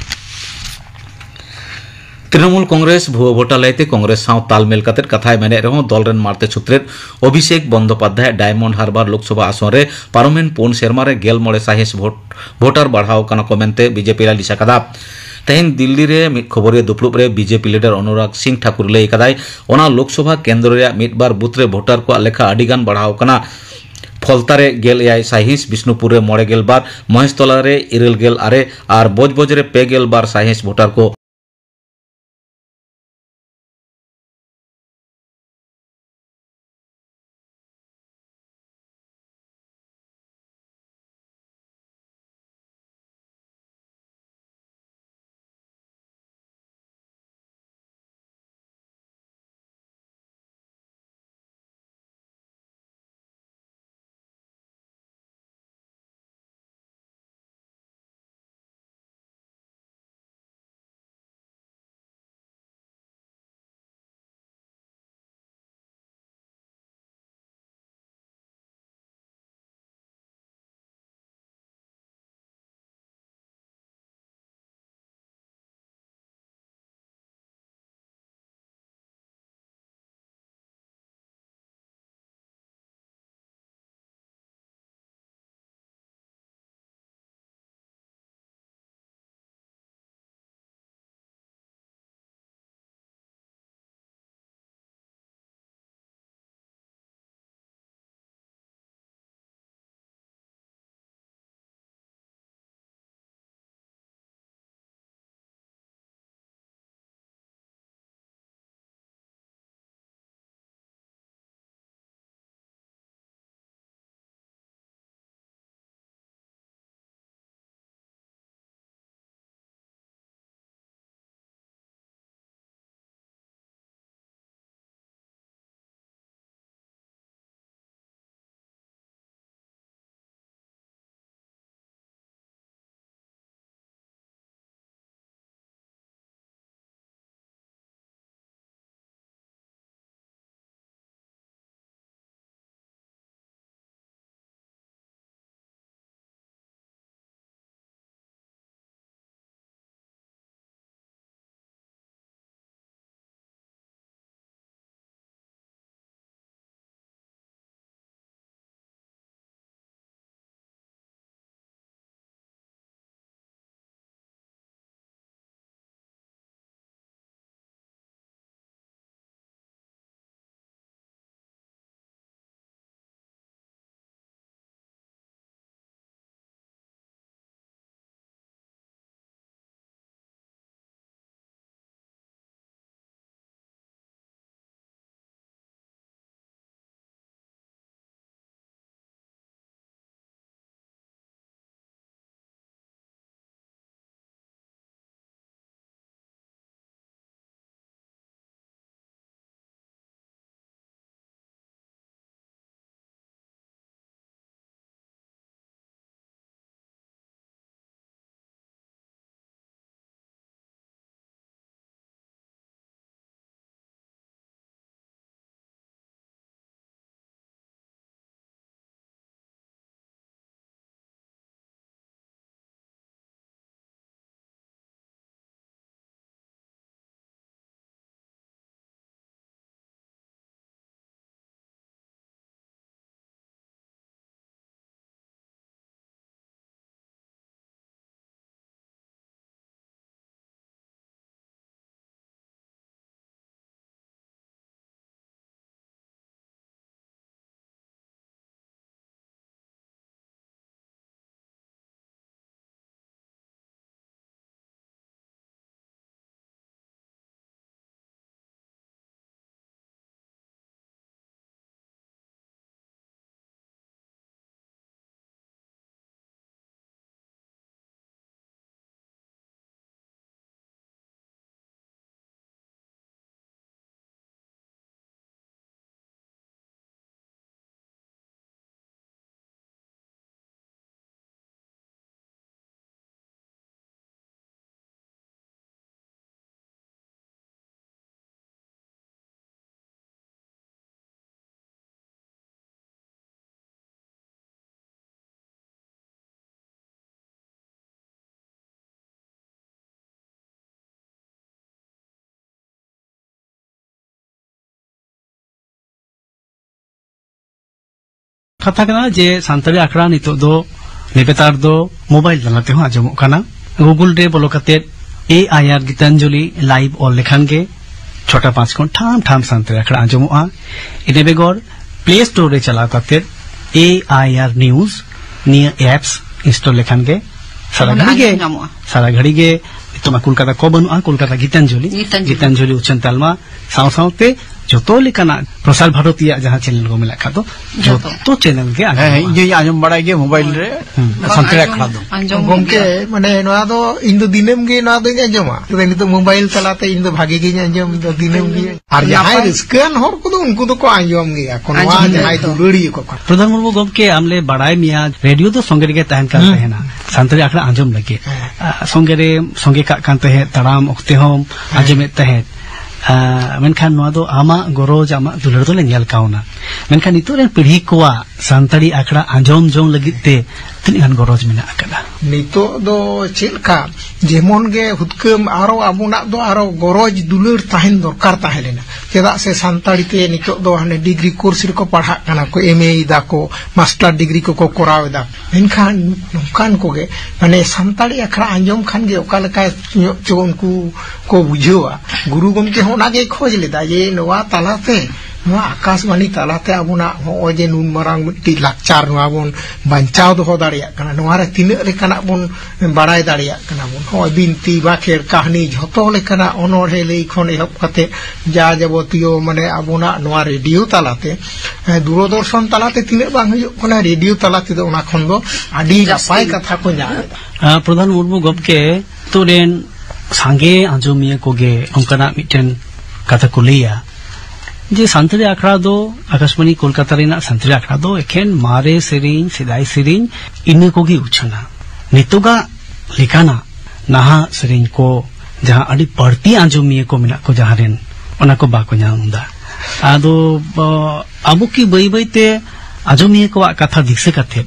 ᱛᱨᱤᱱᱚᱢᱩᱞ ᱠᱚᱝᱜᱨᱮᱥ ᱵᱷᱩᱣᱟᱹ ᱵᱷᱳᱴᱟ ᱞᱟᱹᱭᱛᱮ ᱠᱚᱝᱜᱨᱮᱥ ᱥᱟᱶ ᱛᱟᱞᱢᱮᱞ ᱠᱟᱛᱮ ᱠᱟᱛᱷᱟᱭ ᱢᱮᱱᱮᱫ ᱨᱮᱦᱚᱸ, ᱫᱚᱞ ᱨᱮᱱ ᱢᱟᱬᱛᱮ ᱥᱩᱛᱨᱮᱛ ᱚᱵᱷᱤᱥᱮᱠ ᱵᱚᱱᱫᱚᱯᱟᱫᱽᱫᱷᱟᱭ ᱰᱟᱭᱢᱚᱱᱰ ᱦᱟᱨᱵᱟᱨ ᱞᱳᱠᱥᱚᱵᱷᱟ ᱟᱥᱚᱱ ᱨᱮ ᱯᱟᱨᱚᱢᱮᱱ ᱯᱩᱱ ᱥᱮᱨᱢᱟ ᱨᱮ ᱜᱮᱞ ᱢᱚᱬᱮ ᱥᱟᱭᱦᱤᱸᱥ ᱵᱷᱳᱴ, ᱵᱷᱳᱴᱟᱨ ᱵᱟᱲᱦᱟᱣ ᱟᱠᱟᱱᱟ ᱠᱚ ᱢᱮᱱᱛᱮ ᱵᱤᱡᱮᱯᱤ ᱞᱟᱹᱞᱤᱥ ᱟᱠᱟᱫᱟ᱾ ᱛᱮᱦᱮᱧ ᱫᱤᱞᱞᱤ ᱨᱮ ᱢᱤᱫ ᱠᱷᱚᱵᱚᱨᱤᱭᱟᱹ ᱫᱩᱯᱲᱩᱵ ᱨᱮ ᱵᱤᱡᱮᱯᱤ ᱞᱤᱰᱟᱨ ᱚᱱᱩᱨᱟᱜᱽ ᱥᱤᱝ ᱴᱷᱟᱠᱩᱨ ᱞᱟᱹᱭ ᱟᱠᱟᱫᱟᱭ, ᱚᱱᱟ ᱞᱳᱠᱥᱚᱵᱷᱟ ᱠᱮᱱᱫᱨᱚ ᱨᱮᱭᱟᱜ ᱢᱤᱫ ᱵᱟᱨ ᱵᱩᱛᱷ ᱨᱮ ᱵᱷᱳᱴᱟᱨ ᱠᱚᱣᱟᱜ ᱞᱮᱠᱷᱟ ᱟᱹᱰᱤ ᱜᱟᱱ ᱵᱟᱲᱦᱟᱣ ᱟᱠᱟᱱᱟ᱾ ᱯᱷᱚᱞᱛᱟ ᱨᱮ ᱜᱮᱞ ᱮᱭᱟᱭ ᱥᱟᱭᱦᱤᱸᱥ, ᱵᱤᱥᱱᱩᱯᱩᱨ ᱨᱮ ᱢᱚᱬᱮ ᱜᱮᱞ ᱵᱟᱨ, ᱢᱚᱦᱮᱥᱛᱚᱞᱟ ᱨᱮ ᱤᱨᱟᱹᱞ ᱜᱮᱞ ᱟᱨᱮ ᱟᱨ ᱵᱚᱡᱽᱵᱚᱡᱽ ᱨᱮ ᱯᱮ ᱜᱮᱞ ᱵᱟᱨ ᱥᱟᱭᱦᱤᱸᱥ ᱵᱷᱳᱴᱟᱨ ᱠᱚ ᱠᱟᱛᱷᱟ ᱠᱟᱱᱟ ᱡᱮ ᱥᱟᱱᱛᱟᱲᱤ ᱟᱠᱷᱲᱟ ᱱᱤᱛᱚᱜ ᱫᱚ ᱱᱮᱯᱮᱛᱟᱨ ᱫᱚ ᱢᱳᱵᱟᱭᱤᱞ ᱛᱟᱞᱟ ᱛᱮᱦᱚᱸ ᱟᱸᱡᱚᱢᱚᱜ ᱠᱟᱱᱟ᱾ ᱜᱩᱜᱩᱞ ᱨᱮ ᱵᱚᱞᱚ ᱠᱟᱛᱮ ᱮ ᱟᱭ ᱟᱨ ᱜᱤᱛᱟᱧᱡᱚᱞᱤ ᱞᱟᱭᱤᱵᱷ ᱚᱞ ᱞᱮᱠᱷᱟᱱ ᱜᱮ ᱪᱷᱚᱴᱟ ᱯᱟᱸᱪ ᱠᱷᱚᱱ ᱴᱷᱟᱢ ᱴᱷᱟᱢ ᱥᱟᱱᱛᱟᱲᱤ ᱟᱠᱷᱲᱟ ᱟᱸᱡᱚᱢᱚᱜᱼᱟ᱾ ᱤᱱᱟᱹ ᱵᱮᱜᱚᱨ ᱯᱞᱮ ᱥᱴᱳᱨ ᱨᱮ ᱪᱟᱞᱟᱣ ᱠᱟᱛᱮ ᱮ ᱟᱭ ᱟᱨ ᱱᱤᱭᱩᱡᱽ ᱱᱤᱭᱟᱹ ᱮᱯᱥ ᱤᱱᱥᱴᱚᱞ ᱞᱮᱠᱷᱟᱱ ᱜᱮ ᱥᱟᱨᱟ ᱚᱱᱟ ᱜᱷᱟᱹᱲᱤ ᱜᱮ ᱟᱸᱡᱚᱢ ᱧᱟᱢᱚᱜᱼᱟ᱾ ᱥᱟᱨᱟ ᱜᱷᱟᱹᱲᱤ ᱜᱮ ᱱᱤᱛᱚᱜ ᱢᱟ ᱠᱳᱞᱠᱟᱛᱟ ᱠᱚ ᱵᱟᱹᱱᱩᱜᱼᱟ, ᱠᱳᱞᱠᱟᱛᱟ ᱜᱤᱛᱟᱧᱡᱚᱞᱤ, ᱜᱤᱛᱟᱧᱡᱚᱞᱤ᱾ ᱜᱤᱛᱟᱧᱡᱚᱞᱤ ᱩᱪᱷᱟᱹᱱ ᱛᱟᱞᱢᱟ ᱥᱟᱶ ᱥᱟᱶᱛᱮ ᱡᱚᱛᱚ ᱞᱮᱠᱟᱱᱟᱜ ᱯᱨᱚᱥᱟᱨ ᱵᱷᱟᱨᱚᱛᱤᱭᱟᱜ ᱡᱟᱦᱟᱸ ᱪᱮᱱᱮᱞ ᱠᱚ ᱢᱮᱱᱟᱜ ᱟᱠᱟᱫ ᱫᱚ, ᱡᱚᱛᱚ᱾ ᱡᱚᱛᱚ ᱪᱮᱱᱮᱞ ᱜᱮ ᱦᱮᱸ, ᱦᱮᱸ, ᱟᱸᱡᱚᱢᱚᱜᱼᱟ᱾ ᱤᱧ ᱦᱚᱧ ᱟᱸᱡᱚᱢ ᱵᱟᱲᱟᱭ ᱜᱮᱭᱟ ᱢᱳᱵᱟᱭᱤᱞ ᱨᱮ᱾ ᱦᱩᱸ᱾ ᱵᱟᱝ, ᱥᱟᱱᱛᱟᱲᱤ ᱟᱸᱡᱚᱢ, ᱟᱠᱷᱲᱟ ᱫᱚ᱾ ᱟᱸᱡᱚᱢ ᱜᱚᱢᱠᱮ, ᱜᱮᱭᱟ᱾ ᱢᱟᱱᱮ ᱱᱚᱣᱟ ᱫᱚ ᱤᱧ ᱫᱚ ᱫᱤᱱᱟᱹᱢ ᱜᱮ ᱱᱚᱣᱟ ᱫᱚᱧ ᱟᱸᱡᱚᱢᱟ᱾ ᱛᱚᱵᱮ ᱱᱤᱛᱚᱜ ᱢᱳᱵᱟᱭᱤᱞ ᱛᱟᱞᱟᱛᱮ ᱤᱧ ᱫᱚ ᱵᱷᱟᱜᱮ ᱜᱤᱧ ᱟᱸᱡᱚᱢ ᱫᱟ ᱫᱤᱱᱟᱹᱢ ᱜᱮ᱾ ᱟᱨ ᱡᱟᱦᱟᱸᱭ ᱱᱟᱯᱟᱭ᱾ ᱨᱟᱹᱥᱠᱟᱹᱣᱟᱱ ᱦᱚᱲ ᱠᱚᱫᱚ ᱩᱱᱠᱩ ᱫᱚᱠᱚ ᱟᱸᱡᱚᱢ ᱜᱮᱭᱟ ᱠᱚ, ᱱᱚᱣᱟ ᱟᱸᱡᱚᱢ ᱡᱟᱦᱟᱸᱭ ᱜᱮᱭᱟ ᱠᱚ᱾ ᱫᱩᱞᱟᱹᱲᱤᱭᱟᱹ ᱠᱚ ᱠᱟᱱᱟ᱾ ᱯᱨᱚᱫᱷᱟᱱ ᱢᱩᱨᱢᱩ ᱜᱚᱢᱠᱮ, ᱟᱢ ᱞᱮ ᱵᱟᱲᱟᱭ ᱢᱮᱭᱟ, ᱨᱮᱰᱤᱭᱳ ᱫᱚ ᱥᱚᱸᱜᱮ ᱨᱮᱜᱮ ᱛᱟᱦᱮᱱ ᱠᱟᱱ ᱦᱩᱸ᱾ ᱛᱟᱦᱮᱱᱟ ᱥᱟᱱᱛᱟᱲᱤ ᱟᱠᱷᱲᱟ ᱟᱸᱡᱚᱢ ᱞᱟᱹᱜᱤᱫ᱾ ᱦᱮᱸ᱾ ᱟ, ᱥᱚᱸᱜᱮ ᱨᱮ ᱥᱚᱸᱜᱮ ᱠᱟᱜ ᱠᱟᱱ ᱛᱟᱦᱮᱸᱫ, ᱛᱟᱲᱟᱢ ᱚᱠᱛᱮ ᱦᱚᱸ ᱦᱮᱸ᱾ ᱟᱸᱡᱚᱢᱮᱫ ᱛᱟᱦᱮᱸᱫ᱾ ᱟ, ᱢᱮᱱᱠᱷᱟᱱ ᱱᱚᱣᱟ ᱫᱚ ᱟᱢᱟᱜ ᱜᱚᱨᱚᱡᱽ, ᱟᱢᱟᱜ ᱫᱩᱞᱟᱹᱲ ᱫᱚᱞᱮ ᱧᱮᱞ ᱠᱟᱣᱱᱟ᱾ ᱢᱮᱱᱠᱷᱟᱱ ᱱᱤᱛᱚᱜ ᱨᱮᱱ ᱯᱤᱲᱦᱤ ᱠᱚᱣᱟᱜ ᱥᱟᱱᱛᱟᱲᱤ ᱟᱠᱷᱲᱟ ᱟᱸᱡᱚᱢ ᱡᱚᱝ ᱞᱟᱹᱜᱤᱫ ᱛᱮ ᱛᱤᱱᱟᱹᱜ ᱜᱟᱱ ᱜᱚᱨᱚᱡᱽ ᱢᱮᱱᱟᱜ ᱟᱠᱟᱫᱟ? ᱱᱤᱛᱚᱜ ᱫᱚ ᱪᱮᱫ ᱞᱮᱠᱟ, ᱡᱮᱢᱚᱱ ᱜᱮ ᱦᱩᱛᱠᱟᱹᱢ, ᱟᱨᱚ ᱟᱵᱚᱱᱟᱜ ᱫᱚ ᱟᱨᱚ ᱜᱚᱨᱚᱡᱽ ᱫᱩᱞᱟᱹᱲ ᱛᱟᱦᱮᱱ ᱫᱚᱨᱠᱟᱨ ᱛᱟᱦᱮᱸ ᱞᱮᱱᱟ᱾ ᱪᱮᱫᱟᱜ ᱥᱮ ᱥᱟᱱᱛᱟᱲᱤ ᱛᱮ ᱱᱤᱛᱚᱜ ᱫᱚ ᱦᱟᱱᱮ ᱰᱤᱜᱽᱨᱤ ᱠᱳᱨᱥ ᱨᱮᱠᱚ ᱯᱟᱲᱦᱟᱜ ᱠᱟᱱᱟ ᱠᱚ, ᱮᱢ ᱮ ᱮᱫᱟ ᱠᱚ, ᱢᱟᱥᱴᱟᱨ ᱰᱤᱜᱽᱨᱤ ᱠᱚᱠᱚ ᱠᱚᱨᱟᱣ ᱮᱫᱟ᱾ ᱢᱮᱱᱠᱷᱟᱱ ᱱᱚᱝᱠᱟᱱ ᱠᱚᱜᱮ, ᱢᱟᱱᱮ, ᱥᱟᱱᱛᱟᱲᱤ ᱟᱠᱷᱲᱟ ᱟᱸᱡᱚᱢ ᱠᱷᱟᱱ ᱜᱮ ᱚᱠᱟ ᱞᱮᱠᱟ ᱧᱚᱜ ᱪᱚ ᱩᱱᱠᱩ ᱠᱚ ᱵᱩᱡᱷᱟᱹᱣᱟ᱾ ᱜᱩᱨᱩ ᱜᱚᱢᱠᱮ ᱦᱚᱸ ᱚᱱᱟ ᱜᱮᱭ ᱠᱷᱚᱡᱽ ᱞᱮᱫᱟ ᱡᱮ ᱱᱚᱣᱟ ᱛᱟᱞᱟᱛᱮ, ᱱᱚᱣᱟ ᱟᱠᱟᱥᱵᱟᱬᱤ ᱛᱟᱞᱟᱛᱮ ᱟᱵᱚᱱᱟᱜ ᱱᱚᱜᱼᱚᱭ ᱡᱮ ᱱᱩᱱ ᱢᱟᱨᱟᱝ ᱢᱤᱫᱴᱤᱡ ᱞᱟᱠᱪᱟᱨ ᱱᱚᱣᱟ ᱵᱚᱱ ᱵᱟᱧᱪᱟᱣ ᱫᱚᱦᱚ ᱫᱟᱲᱮᱭᱟᱜ ᱠᱟᱱᱟ, ᱱᱚᱣᱟ ᱨᱮ ᱛᱤᱱᱟᱹᱜ ᱞᱮᱠᱟᱱᱟᱜ ᱵᱚᱱ ᱵᱟᱲᱟᱭ ᱫᱟᱲᱮᱭᱟᱜ ᱠᱟᱱᱟ ᱵᱚᱱ᱾ ᱱᱚᱜᱼᱚᱭ ᱵᱤᱱᱛᱤ, ᱵᱟᱠᱷᱮᱲ, ᱠᱟᱹᱦᱱᱤ, ᱡᱷᱚᱛᱚ ᱞᱮᱠᱟᱱᱟᱜ ᱚᱱᱚᱬᱦᱮ ᱞᱟᱹᱭ ᱠᱷᱚᱱ ᱮᱦᱚᱵ ᱠᱟᱛᱮ ᱡᱟ ᱡᱟᱵᱚᱛᱤᱭᱚ, ᱢᱟᱱᱮ, ᱟᱵᱚᱱᱟᱜ ᱱᱚᱣᱟ ᱨᱮᱰᱤᱭᱳ ᱛᱟᱞᱟᱛᱮ, ᱦᱮᱸ, ᱫᱩᱨᱚᱫᱚᱨᱥᱚᱱ ᱛᱟᱞᱟᱛᱮ ᱛᱤᱱᱟᱹᱜ ᱵᱟᱝ ᱦᱩᱭᱩᱜ ᱠᱟᱱᱟ, ᱨᱮᱰᱤᱭᱳ ᱛᱟᱞᱟ ᱛᱮᱫᱚ ᱚᱱᱟ ᱠᱷᱚᱱ ᱫᱚ ᱟᱹᱰᱤ ᱡᱟᱹᱥᱛᱤ᱾ ᱱᱟᱯᱟᱭ ᱠᱟᱛᱷᱟ ᱠᱚ ᱧᱟᱢ ᱮᱫᱟ᱾ ᱟ, ᱯᱨᱚᱫᱷᱟᱱ ᱢᱩᱨᱢᱩ ᱜᱚᱢᱠᱮ, ᱟᱛᱳ ᱨᱮᱱ ᱥᱟᱸᱜᱮ ᱟᱸᱡᱚᱢᱤᱭᱟᱹ ᱠᱚᱜᱮ ᱚᱱᱠᱟᱱᱟᱜ ᱢᱤᱫᱴᱮᱱ ᱠᱟᱛᱷᱟ ᱠᱚ ᱞᱟᱹᱭᱟ ᱡᱮ ᱥᱟᱱᱛᱟᱲᱤ ᱟᱠᱷᱲᱟ ᱫᱚ, ᱟᱠᱟᱥᱵᱟᱬᱤ ᱠᱳᱞᱠᱟᱛᱟ ᱨᱮᱱᱟᱜ ᱥᱟᱱᱛᱟᱲᱤ ᱟᱠᱷᱲᱟ ᱫᱚ ᱮᱠᱷᱮᱱ ᱢᱟᱨᱮ ᱥᱮᱨᱮᱧ, ᱥᱮᱫᱟᱭ ᱥᱮᱨᱮᱧ, ᱤᱱᱟᱹ ᱠᱚᱜᱮ ᱩᱪᱷᱟᱹᱱᱟ᱾ ᱱᱤᱛᱚᱜᱟᱜ ᱞᱮᱠᱟᱱᱟᱜ ᱱᱟᱦᱟᱜ ᱥᱮᱨᱮᱧ ᱠᱚ, ᱡᱟᱦᱟᱸ ᱟᱹᱰᱤ ᱵᱟᱹᱲᱛᱤ ᱟᱸᱡᱚᱢᱤᱭᱟᱹ ᱠᱚ ᱢᱮᱱᱟᱜ ᱠᱚ ᱡᱟᱦᱟᱸ ᱨᱮᱱ, ᱚᱱᱟ ᱠᱚ ᱵᱟᱠᱚ ᱧᱟᱢ ᱮᱫᱟ᱾ ᱟᱫᱚ, ᱵᱚ-, ᱟᱵᱚ ᱠᱤ ᱵᱟᱹᱭ ᱵᱟᱹᱭ ᱛᱮ ᱟᱸᱡᱚᱢᱤᱭᱟᱹ ᱠᱚᱣᱟᱜ ᱠᱟᱛᱷᱟ ᱫᱤᱥᱟᱹ ᱠᱟᱛᱮ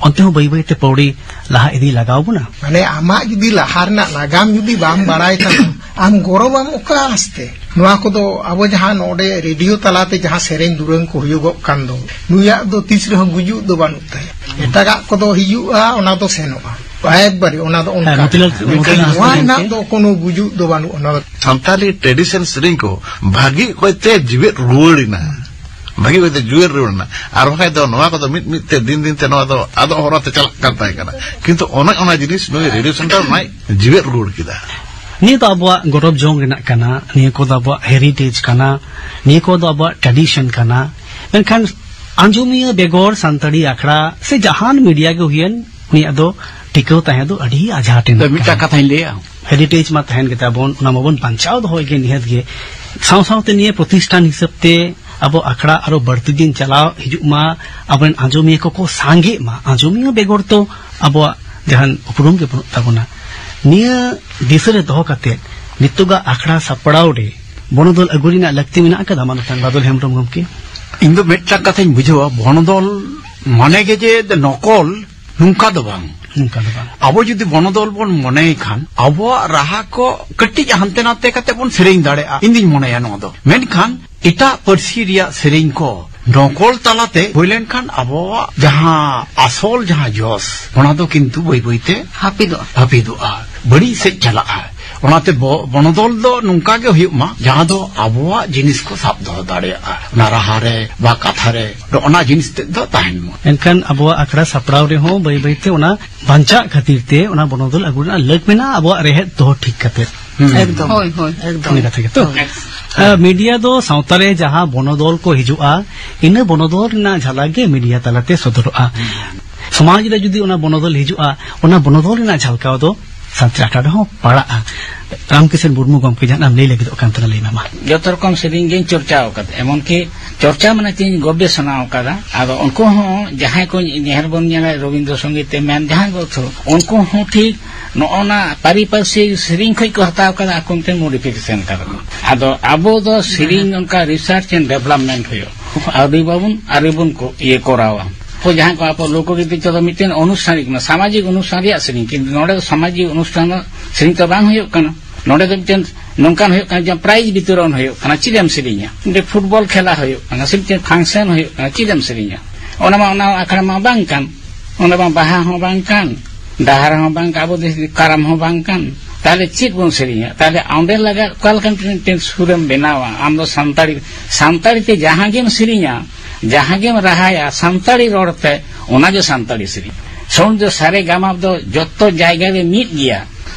ᱚᱱᱛᱮ ᱦᱚᱸ ᱵᱟᱹᱭ ᱵᱟᱹᱭ ᱛᱮ ᱯᱟᱹᱣᱲᱤ ᱞᱟᱦᱟ ᱤᱫᱤ ᱞᱟᱜᱟᱣ ᱵᱚᱱᱟ? ᱢᱟᱱᱮ, ᱟᱢᱟᱜ ᱡᱩᱫᱤ ᱞᱟᱦᱟ ᱨᱮᱱᱟᱜ ᱱᱟᱜᱟᱢ ᱡᱩᱫᱤ ᱵᱟᱢ ᱵᱟᱲᱟᱭ ᱛᱟᱢᱟ, ᱟᱢ ᱜᱚᱨᱚᱵᱟᱢ ᱚᱠᱟ ᱟᱥᱛᱮ? ᱱᱚᱣᱟ ᱠᱚᱫᱚ ᱟᱵᱚ ᱡᱟᱦᱟᱸ ᱱᱚᱰᱮ ᱨᱮᱰᱤᱭᱳ ᱛᱟᱞᱟᱛᱮ ᱡᱟᱦᱟᱸ ᱥᱮᱨᱮᱧ ᱫᱩᱨᱟᱹᱝ ᱠᱚ ᱦᱩᱭᱩᱜᱚᱜ ᱠᱟᱱ ᱫᱚ, ᱱᱩᱭᱟᱜ ᱫᱚ ᱛᱤᱥ ᱨᱮᱦᱚᱸ ᱜᱩᱡᱩᱜ ᱫᱚ ᱵᱟᱹᱱᱩᱜ ᱛᱟᱭᱟ᱾ ᱮᱴᱟᱜᱟᱜ ᱠᱚᱫᱚ ᱦᱤᱡᱩᱜᱼᱟ, ᱚᱱᱟ ᱫᱚ ᱥᱮᱱᱚᱜᱼᱟ᱾ ᱮᱠᱵᱟᱨᱮ ᱚᱱᱟ ᱫᱚ ᱚᱱᱠᱟ᱾ ᱦᱮᱸ, ᱢᱚᱛᱤᱞᱟᱞ, ᱢᱚᱛᱤᱞᱟᱞ ᱱᱚᱣᱟ ᱦᱟᱸᱥᱫᱟ ᱨᱮᱱᱟᱜ ᱜᱚᱢᱠᱮ᱾ ᱫᱚ ᱠᱳᱱᱳ ᱜᱩᱡᱩᱜ ᱫᱚ ᱵᱟᱹᱱᱩᱜᱼᱟ᱾ ᱚᱱᱟ ᱫᱚ ᱥᱟᱱᱛᱟᱞᱤ ᱴᱨᱮᱰᱤᱥᱚᱱ ᱥᱮᱨᱮᱧ ᱠᱚ ᱵᱷᱟᱹᱜᱤ ᱚᱠᱚᱡᱛᱮ ᱡᱤᱣᱮᱫ ᱨᱩᱣᱟᱹᱲ ᱮᱱᱟ, ᱵᱷᱟᱹᱜᱤ ᱚᱠᱚᱡᱛᱮ ᱡᱤᱣᱮᱫ ᱨᱩᱣᱟᱹᱲ ᱮᱱᱟ᱾ ᱟᱨ ᱵᱟᱠᱷᱟᱡ ᱫᱚ ᱱᱚᱣᱟ ᱠᱚᱫᱚ ᱢᱤᱫ ᱢᱤᱫ ᱛᱮ, ᱫᱤᱱ ᱫᱤᱱ ᱛᱮ ᱱᱚᱣᱟ ᱫᱚ ᱟᱫᱚᱜ ᱦᱚᱨᱟ ᱛᱮ ᱪᱟᱞᱟᱜ ᱠᱟᱱ ᱛᱟᱦᱮᱸ ᱠᱟᱱᱟ, ᱠᱤᱱᱛᱩ ᱚᱱᱮ ᱚᱱᱟ ᱡᱤᱱᱤᱥ ᱱᱩᱭ ᱨᱮᱰᱤᱭᱳ ᱥᱮᱱᱴᱟᱨ ᱚᱱᱟᱭ ᱡᱤᱣᱮᱫ ᱨᱩᱣᱟᱹᱲ ᱠᱮᱫᱟ᱾ ᱱᱤᱭᱟᱹ ᱫᱚ ᱟᱵᱚᱣᱟᱜ ᱜᱚᱨᱚᱵᱽ ᱡᱚᱝ ᱨᱮᱱᱟᱜ ᱠᱟᱱᱟ, ᱱᱤᱭᱟᱹ ᱠᱚᱫᱚ ᱟᱵᱚᱣᱟᱜ ᱦᱮᱨᱤᱴᱮᱡᱽ ᱠᱟᱱᱟ, ᱱᱤᱭᱟᱹ ᱠᱚᱫᱚ ᱟᱵᱚᱣᱟᱜ ᱴᱨᱮᱰᱤᱥᱚᱱ ᱠᱟᱱᱟ᱾ ᱢᱮᱱᱠᱷᱟᱱ ᱟᱸᱡᱚᱢᱤᱭᱟᱹ ᱵᱮᱜᱚᱨ ᱥᱟᱱᱛᱟᱲᱤ ᱟᱠᱷᱲᱟ ᱥᱮ ᱡᱟᱦᱟᱱ ᱢᱤᱰᱤᱭᱟ ᱜᱮ ᱦᱩᱭᱮᱱ, ᱩᱱᱤᱭᱟᱜ ᱫᱚ ᱴᱤᱠᱟᱹᱣ ᱛᱟᱦᱮᱸ ᱫᱚ ᱟᱹᱰᱤ ᱟᱸᱡᱷᱟᱴ ᱨᱮᱱᱟᱜ ᱛᱚ, ᱢᱤᱫᱴᱟᱝ ᱠᱟᱱᱟ᱾ ᱠᱟᱛᱷᱟᱧ ᱞᱟᱹᱭᱟ᱾ ᱦᱮᱨᱤᱴᱮᱡᱽ ᱢᱟ ᱛᱟᱦᱮᱱ ᱜᱮ ᱛᱟᱵᱚᱱ, ᱚᱱᱟ ᱢᱟᱵᱚᱱ ᱵᱟᱧᱪᱟᱣ ᱫᱚᱦᱚᱭ ᱜᱮ ᱱᱤᱦᱟᱹᱛ ᱜᱮ᱾ ᱥᱟᱶ ᱥᱟᱶᱛᱮ ᱱᱤᱭᱟᱹ ᱯᱨᱚᱛᱤᱥᱴᱷᱟᱱ ᱦᱤᱥᱟᱹᱵ ᱛᱮ ᱟᱵᱚ ᱟᱠᱷᱲᱟ ᱟᱨᱚ ᱵᱟᱹᱲᱛᱤ ᱫᱤᱱ ᱪᱟᱞᱟᱣ ᱦᱤᱡᱩᱜ ᱢᱟ, ᱟᱵᱚᱨᱮᱱ ᱟᱸᱡᱚᱢᱤᱭᱟᱹ ᱠᱚᱠᱚ ᱥᱟᱸᱜᱮᱜ ᱢᱟ᱾ ᱟᱸᱡᱚᱢᱤᱭᱟᱹ ᱵᱮᱜᱚᱨ ᱛᱚ ᱟᱵᱚᱣᱟᱜ ᱡᱟᱦᱟᱱ ᱩᱯᱨᱩᱢ ᱜᱮ ᱵᱟᱹᱱᱩᱜ ᱛᱟᱵᱚᱱᱟ᱾ ᱱᱤᱭᱟᱹ ᱫᱤᱥᱟᱹ ᱨᱮ ᱫᱚᱦᱚ ᱠᱟᱛᱮ ᱱᱤᱛᱚᱜᱟᱜ ᱟᱠᱷᱲᱟ ᱥᱟᱯᱲᱟᱣ ᱨᱮ ᱵᱚᱱᱚᱫᱚᱞ ᱟᱹᱜᱩ ᱨᱮᱱᱟᱜ ᱞᱟᱹᱠᱛᱤ ᱢᱮᱱᱟᱜ ᱟᱠᱟᱫᱟ, ᱢᱟᱱᱚᱛᱟᱱ ᱵᱟᱫᱚᱞ ᱦᱮᱢᱵᱨᱚᱢ ᱜᱚᱢᱠᱮ? ᱤᱧ ᱫᱚ ᱢᱤᱫᱴᱟᱝ ᱠᱟᱛᱷᱟᱧ ᱵᱩᱡᱷᱟᱹᱣᱟ, ᱵᱚᱱᱚᱫᱚᱞ ᱢᱟᱱᱮ ᱜᱮ ᱡᱮ ᱱᱚᱠᱚᱞ, ᱱᱚᱝᱠᱟ ᱫᱚ ᱵᱟᱝ᱾ ᱱᱚᱝᱠᱟ ᱫᱚ ᱵᱟᱝ᱾ ᱟᱵᱚ ᱡᱩᱫᱤ ᱵᱚᱱᱚᱫᱚᱞ ᱵᱚᱱ ᱢᱚᱱᱮᱭ ᱠᱷᱟᱱ, ᱟᱵᱚᱣᱟᱜ ᱨᱟᱦᱟ ᱠᱚ ᱠᱟᱹᱴᱤᱡ ᱦᱟᱱᱛᱮ ᱱᱟᱛᱮ ᱠᱟᱛᱮ ᱵᱚᱱ ᱥᱮᱨᱮᱧ ᱫᱟᱲᱮᱭᱟᱜᱼᱟ, ᱤᱧ ᱫᱩᱧ ᱢᱚᱱᱮᱭᱟ ᱱᱚᱣᱟ ᱫᱚ᱾ ᱢᱮᱱᱠᱷᱟᱱ ᱮᱴᱟᱜ ᱯᱟᱹᱨᱥᱤ ᱨᱮᱭᱟᱜ ᱥᱮᱨᱮᱧ ᱠᱚ ᱱᱚᱠᱚᱞ ᱛᱟᱞᱟᱛᱮ ᱦᱩᱭ ᱞᱮᱱᱠᱷᱟᱱ ᱟᱵᱚᱣᱟᱜ ᱡᱟᱦᱟᱸ ᱟᱥᱚᱞ ᱡᱟᱦᱟᱸ ᱡᱚᱥ, ᱚᱱᱟ ᱫᱚ ᱠᱤᱱᱛᱩ ᱵᱟᱹᱭ ᱵᱟᱹᱭᱛᱮ ᱦᱟᱹᱯᱤᱫᱚᱜᱼᱟ᱾ ᱦᱟᱹᱯᱤᱫᱚᱜᱼᱟ, ᱵᱟᱹᱲᱤᱡ ᱥᱮᱫ ᱪᱟᱞᱟᱜᱼᱟ᱾ ᱚᱱᱟᱛᱮ ᱵᱚ-, ᱵᱚᱱᱚᱫᱚᱞ ᱫᱚ ᱱᱚᱝᱠᱟ ᱜᱮ ᱦᱩᱭᱩᱜ ᱢᱟ, ᱡᱟᱦᱟᱸ ᱫᱚ ᱟᱵᱚᱣᱟᱜ ᱡᱤᱱᱤᱥ ᱠᱚ ᱥᱟᱵ ᱫᱚᱦᱚ ᱫᱟᱲᱮᱭᱟᱜᱼᱟ, ᱚᱱᱟ ᱨᱟᱦᱟ ᱨᱮ ᱵᱟ ᱠᱟᱛᱷᱟ ᱨᱮ, ᱚᱱᱟ ᱡᱤᱱᱤᱥ ᱛᱮᱫ ᱫᱚ ᱛᱟᱦᱮᱱ ᱢᱟ᱾ ᱮᱱᱠᱷᱟᱱ ᱟᱵᱚᱣᱟᱜ ᱟᱠᱷᱲᱟ ᱥᱟᱯᱲᱟᱣ ᱨᱮᱦᱚᱸ ᱵᱟᱹᱭ ᱵᱟᱹᱭᱛᱮ ᱚᱱᱟ ᱵᱟᱧᱪᱟᱜ ᱠᱷᱟᱹᱛᱤᱨ ᱛᱮ ᱚᱱᱟ ᱵᱚᱱᱚᱫᱚᱞ ᱟᱹᱜᱩ ᱨᱮᱱᱟᱜ ᱞᱟᱹᱠ ᱢᱮᱱᱟᱜᱼᱟ, ᱟᱵᱚᱣᱟᱜ ᱨᱮᱦᱮᱫ ᱫᱚᱦᱚ ᱴᱷᱤᱠ ᱠᱟᱛᱮ᱾ ᱦᱩᱸ᱾ ᱮᱠᱫᱚᱢ᱾ ᱦᱳᱭ, ᱦᱳᱭ, ᱮᱠᱫᱚᱢ᱾ ᱚᱱᱟ ᱠᱟᱛᱷᱟ ᱜᱮᱛᱚ? ᱦᱳᱭ᱾ ᱟᱨ ᱢᱤᱰᱤᱭᱟ ᱫᱚ ᱥᱟᱶᱛᱟ ᱨᱮ ᱡᱟᱦᱟᱸ ᱵᱚᱱᱚᱫᱚᱞ ᱠᱚ ᱦᱤᱡᱩᱜᱼᱟ, ᱤᱱᱟᱹ ᱵᱚᱱᱚᱫᱚᱞ ᱨᱮᱱᱟᱜ ᱡᱷᱟᱞᱟᱠ ᱜᱮ ᱢᱤᱰᱤᱭᱟ ᱛᱟᱞᱟᱛᱮ ᱥᱚᱫᱚᱨᱚᱜᱼᱟ᱾ ᱦᱩᱸ᱾ ᱥᱚᱢᱟᱡᱽ ᱨᱮ ᱡᱩᱫᱤ ᱚᱱᱟ ᱵᱚᱱᱚᱫᱚᱞ ᱦᱤᱡᱩᱜᱼᱟ, ᱚᱱᱟ ᱵᱚᱱᱚᱫᱚᱞ ᱨᱮᱱᱟᱜ ᱡᱷᱟᱞᱠᱟᱣ ᱫᱚ ᱥᱟᱱᱛᱟᱲ ᱟᱠᱷᱲᱟ ᱨᱮᱦᱚᱸ ᱯᱟᱲᱟᱜᱼᱟ᱾ ᱨᱟᱢᱠᱤᱥᱚᱱ ᱢᱩᱨᱢᱩ ᱜᱚᱢᱠᱮ ᱡᱟᱦᱟᱱᱟᱜ ᱮᱢ ᱞᱟᱹᱭ ᱞᱟᱹᱜᱤᱫᱚᱜ ᱠᱟᱱ ᱛᱟᱦᱮᱱᱟ, ᱞᱟᱹᱭ ᱢᱮ ᱢᱟ᱾ ᱡᱚᱛᱚ ᱨᱚᱠᱚᱢ ᱥᱮᱨᱮᱧ ᱜᱤᱧ ᱪᱚᱨᱪᱟ ᱟᱠᱟᱫᱟ, ᱮᱢᱚᱱᱠᱤ ᱪᱚᱨᱪᱟ ᱢᱟᱱᱮ ᱪᱮᱫ ᱤᱧ ᱜᱚᱵᱮᱥᱚᱱᱟ ᱟᱠᱟᱫᱟ᱾ ᱟᱫᱚ ᱩᱱᱠᱩ ᱦᱚᱸ ᱡᱟᱦᱟᱸᱭ ᱠᱚ ᱧᱮᱦᱮᱨ ᱵᱚᱱ ᱧᱮᱞᱟ, ᱨᱚᱵᱤᱱᱫᱨᱚ ᱥᱚᱝᱜᱤᱛ ᱮ ᱢᱮᱱ, ᱡᱟᱦᱟᱸᱭ ᱠᱚ ᱛᱷᱚ-, ᱩᱱᱠᱩ ᱦᱚᱸ ᱴᱷᱤᱠ ᱱᱚᱜᱼᱚ ᱱᱟ ᱯᱟᱹᱨᱤ ᱯᱟᱹᱨᱥᱤ ᱥᱮᱨᱮᱧ ᱠᱷᱚᱱ ᱠᱚ ᱦᱟᱛᱟᱣ ᱟᱠᱟᱫᱟ, ᱟᱠᱚ ᱢᱤᱫᱴᱮᱱ ᱢᱚᱰᱤᱯᱷᱤᱠᱮᱥᱚᱱ ᱠᱟᱫᱟ ᱠᱚ᱾ ᱟᱫᱚ ᱟᱵᱚ ᱫᱚ ᱥᱮᱨᱮᱧ ᱚᱱᱠᱟ ᱨᱤᱥᱟᱨᱪ ᱮᱱᱰ ᱰᱮᱵᱷᱞᱚᱯᱢᱮᱱᱴ ᱦᱩᱭᱩᱜ, ᱟᱹᱣᱨᱤ ᱵᱟᱵᱚᱱ, ᱟᱹᱣᱨᱤ ᱵᱚᱱ ᱠᱚ-, ᱤᱭᱟᱹ ᱠᱚᱨᱟᱣᱟ᱾ ᱦᱳᱭ, ᱡᱟᱦᱟᱸ ᱠᱚ ᱟᱵᱚ ᱞᱳᱠᱚᱜᱤᱛᱤ ᱠᱚᱫᱚ ᱢᱤᱫᱴᱮᱱ ᱚᱱᱩᱥᱴᱷᱟᱱᱤᱠ ᱠᱟᱱᱟ, ᱥᱟᱢᱟᱡᱤᱠ ᱚᱱᱩᱥᱴᱷᱟᱱ ᱨᱮᱭᱟᱜ ᱥᱮᱨᱮᱧ, ᱠᱤᱱᱛᱩ ᱱᱚᱰᱮ ᱫᱚ ᱥᱟᱢᱟᱡᱤᱠ ᱚᱱᱩᱥᱴᱷᱟᱱ ᱫᱚ ᱥᱮᱨᱮᱧ ᱛᱚ ᱵᱟᱝ ᱦᱩᱭᱩᱜ ᱠᱟᱱᱟ᱾ ᱱᱚᱰᱮ ᱫᱚ ᱢᱤᱫᱴᱮᱱ ᱱᱚᱝᱠᱟᱱ ᱦᱩᱭᱩᱜ ᱠᱟᱱᱟ, ᱡᱮ ᱯᱨᱟᱭᱤᱡᱽ ᱵᱤᱛᱚᱨᱚᱱ ᱦᱩᱭᱩᱜ ᱠᱟᱱᱟ, ᱪᱮᱫ ᱮᱢ ᱥᱮᱨᱮᱧᱟ? ᱢᱤᱫᱴᱮᱱ ᱯᱷᱩᱴᱵᱚᱞ ᱠᱷᱮᱞᱟ ᱦᱩᱭᱩᱜ ᱠᱟᱱᱟ, ᱥᱮ ᱢᱤᱫᱴᱮᱱ ᱯᱷᱟᱝᱥᱮᱱ ᱦᱩᱭᱩᱜ ᱠᱟᱱᱟ, ᱪᱮᱫ ᱮᱢ ᱥᱮᱨᱮᱧᱟ? ᱚᱱᱟ ᱢᱟ, ᱚᱱᱟ ᱟᱠᱷᱲᱟ ᱢᱟ ᱵᱟᱝ ᱠᱟᱱ᱾ ᱚᱸᱰᱮ ᱢᱟ ᱵᱟᱦᱟ ᱦᱚᱸ ᱵᱟᱝ ᱠᱟᱱ, ᱰᱟᱦᱟᱨ ᱦᱚᱸ ᱵᱟᱝ ᱠᱟᱱ, ᱟᱵᱚ ᱫᱮᱥ ᱠᱟᱨᱟᱢ ᱦᱚᱸ ᱵᱟᱝ ᱠᱟᱱ᱾ ᱛᱟᱦᱞᱮ ᱪᱮᱫ ᱵᱚᱱ ᱥᱮᱨᱮᱧᱟ? ᱛᱟᱦᱞᱮ ᱚᱸᱰᱮ ᱞᱟᱜᱟᱜ ᱚᱠᱟ ᱞᱮᱠᱟᱱ ᱢᱤᱫᱴᱮᱱ ᱥᱩᱨᱮᱢ ᱵᱮᱱᱟᱣᱟ? ᱟᱢ ᱫᱚ ᱥᱟᱱᱛᱟᱲᱤ, ᱥᱟᱱᱛᱟᱲᱤ ᱛᱮ ᱡᱟᱦᱟᱸ ᱜᱮᱢ ᱥᱮᱨᱮᱧᱟ, ᱡᱟᱦᱟᱸ ᱜᱮᱢ ᱨᱟᱦᱟᱭᱟ ᱥᱟᱱᱛᱟᱲᱤ ᱨᱚᱲ ᱛᱮ, ᱚᱱᱟ ᱜᱮ ᱥᱟᱱᱛᱟᱲᱤ ᱥᱮᱨᱮᱧ᱾ ᱥᱟᱣᱩᱱᱰ ᱫᱚ ᱥᱟᱨᱮ ᱜᱟᱢᱟ ᱫᱚ ᱡᱚᱛᱚ ᱡᱟᱭᱜᱟ ᱨᱮ ᱢᱤᱫ ᱜᱮᱭᱟ᱾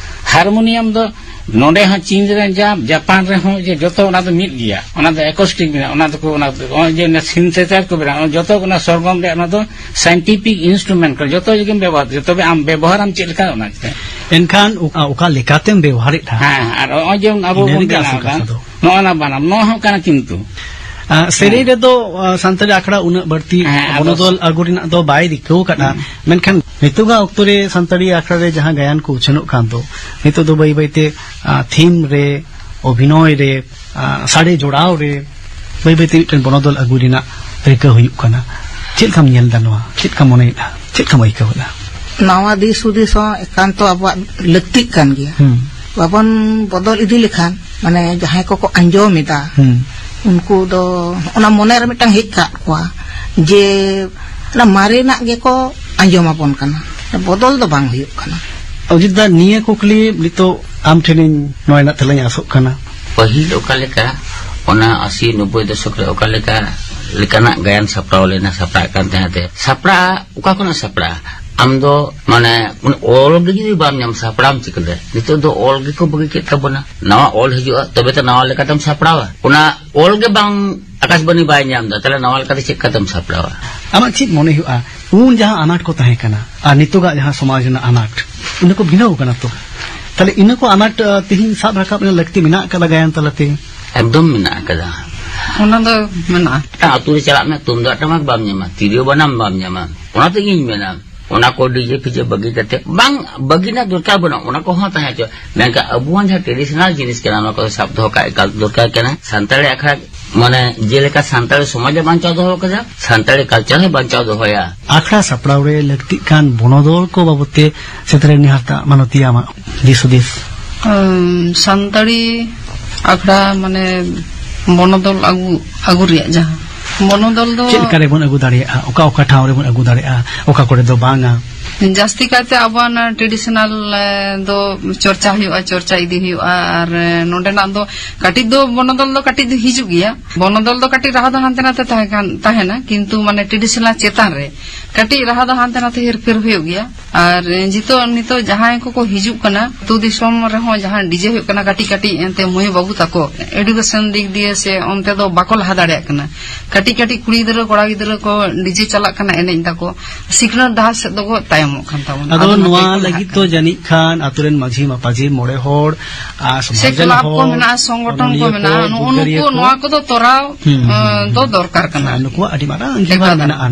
ᱦᱟᱨᱢᱳᱱᱤᱭᱟᱢ ᱫᱚ ᱱᱚᱰᱮ ᱦᱚᱸ ᱪᱤᱱ ᱨᱮ ᱡᱟ, ᱡᱟᱯᱟᱱ ᱨᱮᱦᱚᱸ ᱡᱮ ᱡᱚᱛᱚ ᱚᱱᱟ ᱫᱚ ᱢᱤᱫ ᱜᱮᱭᱟ᱾ ᱚᱱᱟ ᱫᱚ ᱮᱠᱳᱥᱴᱤᱠ ᱢᱮᱱᱟᱜᱼᱟ, ᱚᱱᱟ ᱫᱚᱠᱚ, ᱚᱱᱟ ᱫᱚ, ᱱᱚᱜᱼᱚᱭ ᱡᱮ ᱚᱱᱟ ᱥᱤᱱᱛᱷᱮᱥᱟᱭᱤᱡᱟᱨ ᱠᱚ ᱵᱮᱱᱟᱣ, ᱡᱚᱛᱚ ᱚᱱᱟ ᱥᱚᱨᱜᱚᱢ ᱨᱮᱭᱟᱜ ᱚᱱᱟ ᱫᱚ ᱥᱟᱭᱮᱱᱴᱤᱯᱷᱤᱠ ᱤᱱᱥᱴᱨᱩᱢᱮᱱᱴ ᱠᱟᱱᱟ, ᱡᱚᱛᱚ ᱡᱩᱫᱤᱢ ᱵᱮᱵᱚᱦᱟᱨ, ᱛᱚᱵᱮ ᱟᱢ ᱵᱮᱵᱚᱦᱟᱨᱟᱢ ᱪᱮᱫ ᱞᱮᱠᱟ ᱚᱱᱟ ᱪᱮᱛᱟᱱ᱾ ᱮᱱᱠᱷᱟᱱ ᱚᱠᱟ, ᱚᱠᱟ ᱞᱮᱠᱟᱛᱮᱢ ᱵᱮᱵᱚᱦᱟᱨᱮᱫᱼᱟ? ᱦᱮᱸ, ᱟᱨ ᱱᱚᱜᱼᱚᱭ ᱡᱮᱢᱚᱱ ᱟᱵᱚ ᱤᱱᱟᱹ ᱵᱚᱱ ᱨᱮᱜᱮ ᱟᱥᱚᱞ ᱵᱮᱱᱟᱣ ᱮᱫᱟ, ᱠᱟᱛᱷᱟ ᱫᱚ᱾ ᱱᱚᱜᱼᱚ ᱱᱟ ᱵᱟᱱᱟᱢ, ᱱᱚᱣᱟ ᱦᱚᱸ ᱠᱟᱱᱟ ᱠᱤᱱᱛᱩ᱾ ᱟᱨ ᱥᱮᱨᱮᱧ ᱦᱮᱸ᱾ ᱨᱮᱫᱚ, ᱟ, ᱥᱟᱱᱛᱟᱲᱤ ᱟᱠᱷᱲᱟ ᱩᱱᱟᱹᱜ ᱵᱟᱹᱲᱛᱤ ᱦᱮᱸ, ᱟᱫᱚ ᱵᱚᱱᱚᱫᱚᱞ ᱟᱹᱜᱩ ᱨᱮᱱᱟᱜ ᱫᱚ ᱵᱟᱭ ᱨᱤᱠᱟᱹᱣ ᱠᱟᱫᱼᱟ᱾ ᱦᱩᱸ᱾ ᱢᱮᱱᱠᱷᱟᱱ ᱱᱤᱛᱚᱜᱟᱜ ᱚᱠᱛᱚ ᱨᱮ ᱥᱟᱱᱛᱟᱲᱤ ᱟᱠᱷᱲᱟ ᱨᱮ ᱡᱟᱦᱟᱸ ᱜᱟᱭᱟᱱ ᱠᱚ ᱩᱪᱷᱟᱹᱱᱚᱜ ᱠᱟᱱ ᱫᱚ, ᱱᱤᱛᱚᱜ ᱫᱚ ᱵᱟᱹᱭ ᱵᱟᱹᱭᱛᱮ, ᱟ, ᱛᱷᱤᱢ ᱨᱮ, ᱚᱵᱷᱤᱱᱚᱭ ᱨᱮ, ᱟ, ᱥᱟᱰᱮ ᱡᱚᱲᱟᱣ ᱨᱮ ᱵᱟᱹᱭ ᱵᱟᱹᱭᱛᱮ ᱢᱤᱫᱴᱮᱱ ᱵᱚᱱᱚᱫᱚᱞ ᱟᱹᱜᱩ ᱨᱮᱱᱟᱜ ᱨᱤᱠᱟᱹ ᱦᱩᱭᱩᱜ ᱠᱟᱱᱟ᱾ ᱪᱮᱫ ᱞᱮᱠᱟᱢ ᱧᱮᱞ ᱮᱫᱟ ᱱᱚᱣᱟ? ᱪᱮᱫ ᱞᱮᱠᱟᱢ ᱢᱚᱱᱮᱭᱮᱫᱼᱟ? ᱪᱮᱫ ᱞᱮᱠᱟᱢ ᱟᱹᱭᱠᱟᱹᱣ ᱮᱫᱟ? ᱱᱟᱣᱟ ᱫᱤᱥ ᱦᱩᱫᱤᱥ ᱦᱚᱸ ᱮᱠᱟᱱᱛᱚ ᱟᱵᱚᱣᱟᱜ ᱞᱟᱹᱠᱛᱤᱜ ᱠᱟᱱ ᱜᱮᱭᱟ᱾ ᱦᱩᱸ᱾ ᱵᱟᱵᱚᱱ ᱵᱚᱫᱚᱞ ᱤᱫᱤ ᱞᱮᱠᱷᱟᱱ, ᱢᱟᱱᱮ, ᱡᱟᱦᱟᱸᱭ ᱠᱚᱠᱚ ᱟᱸᱡᱚᱢ ᱮᱫᱟ, ᱦᱩᱸ᱾ ᱩᱱᱠᱩ ᱫᱚ ᱚᱱᱟ ᱢᱚᱱᱮ ᱨᱮ ᱢᱤᱫᱴᱟᱝ ᱦᱮᱡ ᱠᱟᱜ ᱠᱚᱣᱟ ᱡᱮ ᱚᱱᱟ ᱢᱟᱨᱮᱱᱟᱜ ᱜᱮᱠᱚ ᱟᱸᱡᱚᱢ ᱟᱵᱚᱱ ᱠᱟᱱᱟ, ᱵᱚᱫᱚᱞ ᱫᱚ ᱵᱟᱝ ᱦᱩᱭᱩᱜ ᱠᱟᱱᱟ᱾ ᱚᱡᱤᱛ ᱫᱟ, ᱱᱤᱭᱟᱹ ᱠᱩᱠᱞᱤ ᱱᱤᱛᱚᱜ ᱟᱢ ᱴᱷᱮᱱᱤᱧ ᱱᱚᱣᱟ ᱨᱮᱱᱟᱜ ᱛᱮᱞᱟᱧ ᱟᱥᱚᱜ ᱠᱟᱱᱟ᱾ ᱯᱟᱹᱦᱤᱞ ᱚᱠᱟ ᱞᱮᱠᱟ, ᱚᱱᱟ ᱟᱥᱤ ᱱᱚᱵᱵᱳᱭ ᱫᱚᱥᱚᱠ ᱨᱮ ᱚᱠᱟ ᱞᱮᱠᱟ ᱞᱮᱠᱟᱱᱟᱜ ᱜᱟᱭᱟᱱ ᱥᱟᱯᱲᱟᱣ ᱞᱮᱱᱟ, ᱥᱟᱯᱲᱟᱜ ᱠᱟᱱ ᱛᱟᱦᱮᱸ ᱛᱮ, ᱥᱟᱯᱲᱟᱜᱼᱟ, ᱚᱠᱟ ᱠᱷᱚᱱᱟᱜ ᱥᱟᱯᱲᱟᱜᱼᱟ? ᱟᱢ ᱫᱚ, ᱢᱟᱱᱮ, ᱚᱱᱟ ᱚᱞ ᱜᱮ ᱡᱩᱫᱤ ᱵᱟᱢ ᱧᱟᱢ, ᱥᱟᱯᱲᱟᱣ ᱮᱢ ᱪᱤᱠᱟᱹ ᱞᱮᱫᱟ? ᱱᱤᱛᱚᱜ ᱫᱚ ᱚᱞ ᱜᱮᱠᱚ ᱵᱟᱹᱜᱤ ᱠᱮᱫ ᱛᱟᱵᱚᱱᱟ᱾ ᱱᱟᱣᱟ ᱚᱞ ᱦᱤᱡᱩᱜᱼᱟ, ᱛᱚᱵᱮ ᱛᱚ ᱱᱟᱣᱟ ᱞᱮᱠᱟᱛᱮᱢ ᱥᱟᱯᱲᱟᱣᱟ᱾ ᱚᱱᱟ ᱚᱞ ᱜᱮ ᱵᱟᱝ, ᱟᱠᱟᱥᱵᱟᱱᱤ ᱵᱟᱭ ᱧᱟᱢ ᱮᱫᱟ, ᱛᱟᱦᱞᱮ ᱱᱟᱣᱟ ᱞᱮᱠᱟᱛᱮ ᱪᱮᱫ ᱠᱟᱛᱮᱢ ᱥᱟᱯᱲᱟᱣᱟ? ᱟᱢᱟᱜ ᱪᱮᱫ ᱢᱚᱱᱮ ᱦᱩᱭᱩᱜᱼᱟ, ᱩᱱ ᱡᱟᱦᱟᱸ ᱟᱱᱟᱴ ᱠᱚ ᱛᱟᱦᱮᱸ ᱠᱟᱱᱟ ᱟᱨ ᱱᱤᱛᱚᱜᱟᱜ ᱡᱟᱦᱟᱸ ᱥᱚᱢᱟᱡᱽ ᱨᱮᱱᱟᱜ ᱟᱱᱟᱴ, ᱤᱱᱟᱹ ᱠᱚ ᱵᱷᱤᱱᱟᱹᱣ ᱠᱟᱱᱟ ᱛᱚ? ᱛᱟᱦᱞᱮ ᱤᱱᱟᱹ ᱠᱚ ᱟᱱᱟᱴ, ᱟ, ᱛᱤᱦᱤᱧ ᱥᱟᱵ ᱨᱟᱠᱟᱵ ᱨᱮᱱᱟᱜ ᱞᱟᱹᱠᱛᱤ ᱢᱮᱱᱟᱜ ᱟᱠᱟᱫᱟ ᱜᱟᱭᱟᱱ ᱛᱟᱞᱟᱛᱮ? ᱮᱠᱫᱚᱢ ᱢᱮᱱᱟᱜ ᱟᱠᱟᱫᱟ᱾ ᱚᱱᱟ ᱫᱚ ᱢᱮᱱᱟᱜᱼᱟ᱾ ᱢᱤᱫᱴᱟᱝ ᱟᱹᱛᱩ ᱨᱮ ᱪᱟᱞᱟᱜ ᱢᱮ, ᱛᱩᱢᱫᱟᱜ ᱴᱟᱢᱟᱠ ᱵᱟᱢ ᱧᱟᱢᱟ, ᱛᱤᱨᱭᱳ ᱵᱟᱱᱟᱢ ᱵᱟᱢ ᱧᱟᱢᱟ᱾ ᱚᱱᱟ ᱛᱮᱜᱤᱧ ᱢᱮᱱᱟ, ᱚᱱᱟ ᱠᱚ ᱰᱤᱡᱮ ᱯᱷᱤᱡᱮ ᱵᱟᱹᱜᱤ ᱠᱟᱛᱮ, ᱵᱟᱝ, ᱵᱟᱹᱜᱤ ᱨᱮᱱᱟᱜ ᱫᱚᱨᱠᱟᱨ ᱵᱟᱹᱱᱩᱜᱼᱟ, ᱚᱱᱟ ᱠᱚᱦᱚᱸ ᱛᱟᱦᱮᱸ ᱦᱚᱪᱚ᱾ ᱢᱮᱱᱠᱷᱟᱱ ᱟᱵᱚᱣᱟᱜ ᱡᱟᱦᱟᱸ ᱴᱨᱮᱰᱤᱥᱚᱱᱟᱞ ᱡᱤᱱᱤᱥ ᱠᱟᱱᱟ, ᱚᱱᱟ ᱠᱚᱫᱚ ᱥᱟᱵ ᱫᱚᱦᱚ ᱠᱟᱜ ᱮᱠᱟᱞ ᱫᱚᱨᱠᱟᱨ ᱠᱟᱱᱟ᱾ ᱥᱟᱱᱛᱟᱲᱤ ᱟᱠᱷᱲᱟ, ᱢᱟᱱᱮ, ᱡᱮᱞᱮᱠᱟ ᱥᱟᱱᱛᱟᱲᱤ ᱥᱚᱢᱟᱡᱽ ᱮ ᱵᱟᱧᱪᱟᱣ ᱫᱚᱦᱚ ᱠᱟᱫᱟ, ᱥᱟᱱᱛᱟᱲᱤ ᱠᱟᱞᱪᱟᱨ ᱦᱚᱸ ᱵᱟᱧᱪᱟᱣ ᱫᱚᱦᱚᱭᱟ᱾ ᱟᱠᱷᱲᱟ ᱥᱟᱯᱲᱟᱣ ᱨᱮ ᱞᱟᱹᱠᱛᱤᱜ ᱠᱟᱱ ᱵᱚᱱᱚᱫᱚᱞ ᱠᱚ ᱵᱟᱵᱚᱛ ᱛᱮ ᱥᱮᱛᱨᱮ ᱱᱮᱦᱟᱨ ᱫᱟ ᱢᱟᱱᱚᱛᱤᱭᱟᱹ ᱟᱢᱟᱜ ᱫᱤᱥ ᱦᱩᱫᱤᱥ? ᱥᱟᱱᱛᱟᱲᱤ ᱟᱠᱷᱲᱟ ᱢᱟᱱᱮ ᱵᱚᱱᱚᱫᱚᱞ ᱟᱹᱜᱩ ᱟᱹᱜᱩ ᱨᱮᱭᱟᱜ ᱡᱟᱦᱟᱸ ᱵᱚᱱᱚᱫᱚᱞ ᱫᱚ ᱪᱮᱫ ᱞᱮᱠᱟ ᱨᱮᱵᱚᱱ ᱟᱹᱜᱩ ᱫᱟᱲᱮᱭᱟᱜᱼᱟ? ᱚᱠᱟ ᱚᱠᱟ ᱴᱷᱟᱶ ᱨᱮᱵᱚᱱ ᱟᱹᱜᱩ ᱫᱟᱲᱮᱭᱟᱜᱼᱟ? ᱚᱠᱟ ᱠᱚᱨᱮ ᱫᱚ ᱵᱟᱝᱟ? ᱡᱟᱹᱥᱛᱤ ᱠᱟᱭᱛᱮ ᱟᱵᱚᱣᱟᱜ ᱚᱱᱟ traditional ᱫᱚ ᱪᱚᱨᱪᱟ ᱦᱩᱭᱩᱜᱼᱟ, ᱪᱚᱨᱪᱟ ᱤᱫᱤ ᱦᱩᱭᱩᱜᱼᱟ᱾ ᱟᱨ ᱱᱚᱰᱮᱱᱟᱜ ᱫᱚ ᱠᱟᱹᱴᱤᱡ ᱫᱚ ᱵᱚᱱᱚᱫᱚᱞ ᱫᱚ ᱠᱟᱹᱴᱤᱡ ᱫᱚ ᱦᱤᱡᱩᱜ ᱜᱮᱭᱟ᱾ ᱵᱚᱱᱚᱫᱚᱞ ᱫᱚ ᱠᱟᱹᱴᱤᱡ ᱨᱟᱦᱟ ᱫᱚ ᱦᱟᱱᱛᱮ ᱱᱟᱛᱮ ᱛᱟᱦᱮᱸ ᱠᱟᱱ ᱛᱟᱦᱮᱱᱟ, ᱠᱤᱱᱛᱩ ᱢᱟᱱᱮ traditional ᱪᱮᱛᱟᱱ ᱨᱮ ᱠᱟᱹᱴᱤᱡ ᱨᱟᱦᱟ ᱫᱚ ᱦᱟᱱᱛᱮ ᱱᱟᱛᱮ ᱦᱮᱨᱯᱷᱮᱨ ᱦᱩᱭᱩᱜ ᱜᱮᱭᱟ᱾ ᱟᱨ ᱱᱤᱛᱚᱜ ᱱᱤᱛᱚᱜ ᱡᱟᱦᱟᱸᱭ ᱠᱚᱠᱚ ᱦᱤᱡᱩᱜ ᱠᱟᱱᱟ ᱟᱹᱛᱩ ᱫᱤᱥᱚᱢ ᱨᱮᱦᱚᱸ ᱡᱟᱦᱟᱸ DJ ᱦᱩᱭᱩᱜ ᱠᱟᱱᱟ, ᱠᱟᱹᱴᱤᱡ ᱠᱟᱹᱴᱤᱡ ᱮᱱᱛᱮ ᱢᱟᱹᱭ ᱵᱟᱹᱵᱩ ᱛᱟᱠᱚ education ᱫᱤᱠ ᱫᱤᱭᱮ ᱥᱮ ᱚᱱᱛᱮ ᱫᱚ ᱵᱟᱠᱚ ᱞᱟᱦᱟ ᱫᱟᱲᱮᱭᱟᱜ ᱠᱟᱱᱟ᱾ ᱠᱟᱹᱴᱤᱡ ᱠᱟᱹᱴᱤᱡ ᱠᱩᱲᱤ ᱜᱤᱫᱽᱨᱟᱹ ᱠᱚᱲᱟ ᱜᱤᱫᱽᱨᱟᱹ ᱠᱚ DJ ᱪᱟᱞᱟᱜ ᱠᱟᱱᱟ ᱮᱱᱮᱡ ᱫᱟᱠᱚ, ᱥᱤᱠᱷᱱᱟᱹᱛ ᱰᱟᱦᱟᱨ ᱥᱮᱫ ᱫᱚᱠᱚ ᱛᱟᱭᱚᱢᱚᱜ ᱠᱟᱱ ᱛᱟᱵᱚᱱᱟ᱾ ᱟᱫᱚ ᱟᱫᱚ ᱱᱚᱣᱟ ᱱᱚᱛᱮ ᱠᱚ ᱞᱟᱹᱜᱤᱫ ᱞᱟᱦᱟᱜ ᱫᱚ ᱠᱟᱱᱟ᱾ ᱡᱟᱹᱱᱤᱡ ᱠᱷᱟᱱ ᱟᱛᱳ ᱨᱮᱱ ᱢᱟᱹᱡᱷᱤ ᱢᱟᱯᱟᱡᱷᱤ ᱢᱚᱬᱮ ᱦᱚᱲ ᱟᱨ ᱥᱮ ᱥᱚᱢᱟᱡᱽ ᱨᱮᱱ ᱠᱞᱟᱵᱽ ᱠᱚ ᱦᱚᱲ, ᱢᱮᱱᱟᱜᱼᱟ, ᱥᱚᱝᱜᱚᱴᱷᱚᱱ ᱠᱚ ᱚᱱᱚᱞᱤᱭᱟᱹ ᱢᱮᱱᱟᱜᱼᱟ, ᱠᱚ, ᱱᱩᱜᱼᱩ ᱱᱩᱠᱩ ᱯᱩᱡᱟᱹᱨᱤᱭᱟᱹ ᱠᱚ ᱱᱚᱣᱟ ᱠᱚᱫᱚ ᱛᱚᱨᱟᱣ, ᱦᱩᱸ, ᱦᱩᱸ, ᱟᱸ, ᱫᱚ ᱦᱩᱸ᱾ ᱫᱚᱨᱠᱟᱨ ᱠᱟᱱᱟ᱾ ᱟᱨ ᱱᱩᱠᱩᱣᱟᱜ ᱟᱹᱰᱤ ᱢᱟᱨᱟᱝ ᱟᱸᱜᱤᱵᱷᱟᱨ ᱮᱠᱟᱞ᱾ ᱢᱮᱱᱟᱜᱼᱟ᱾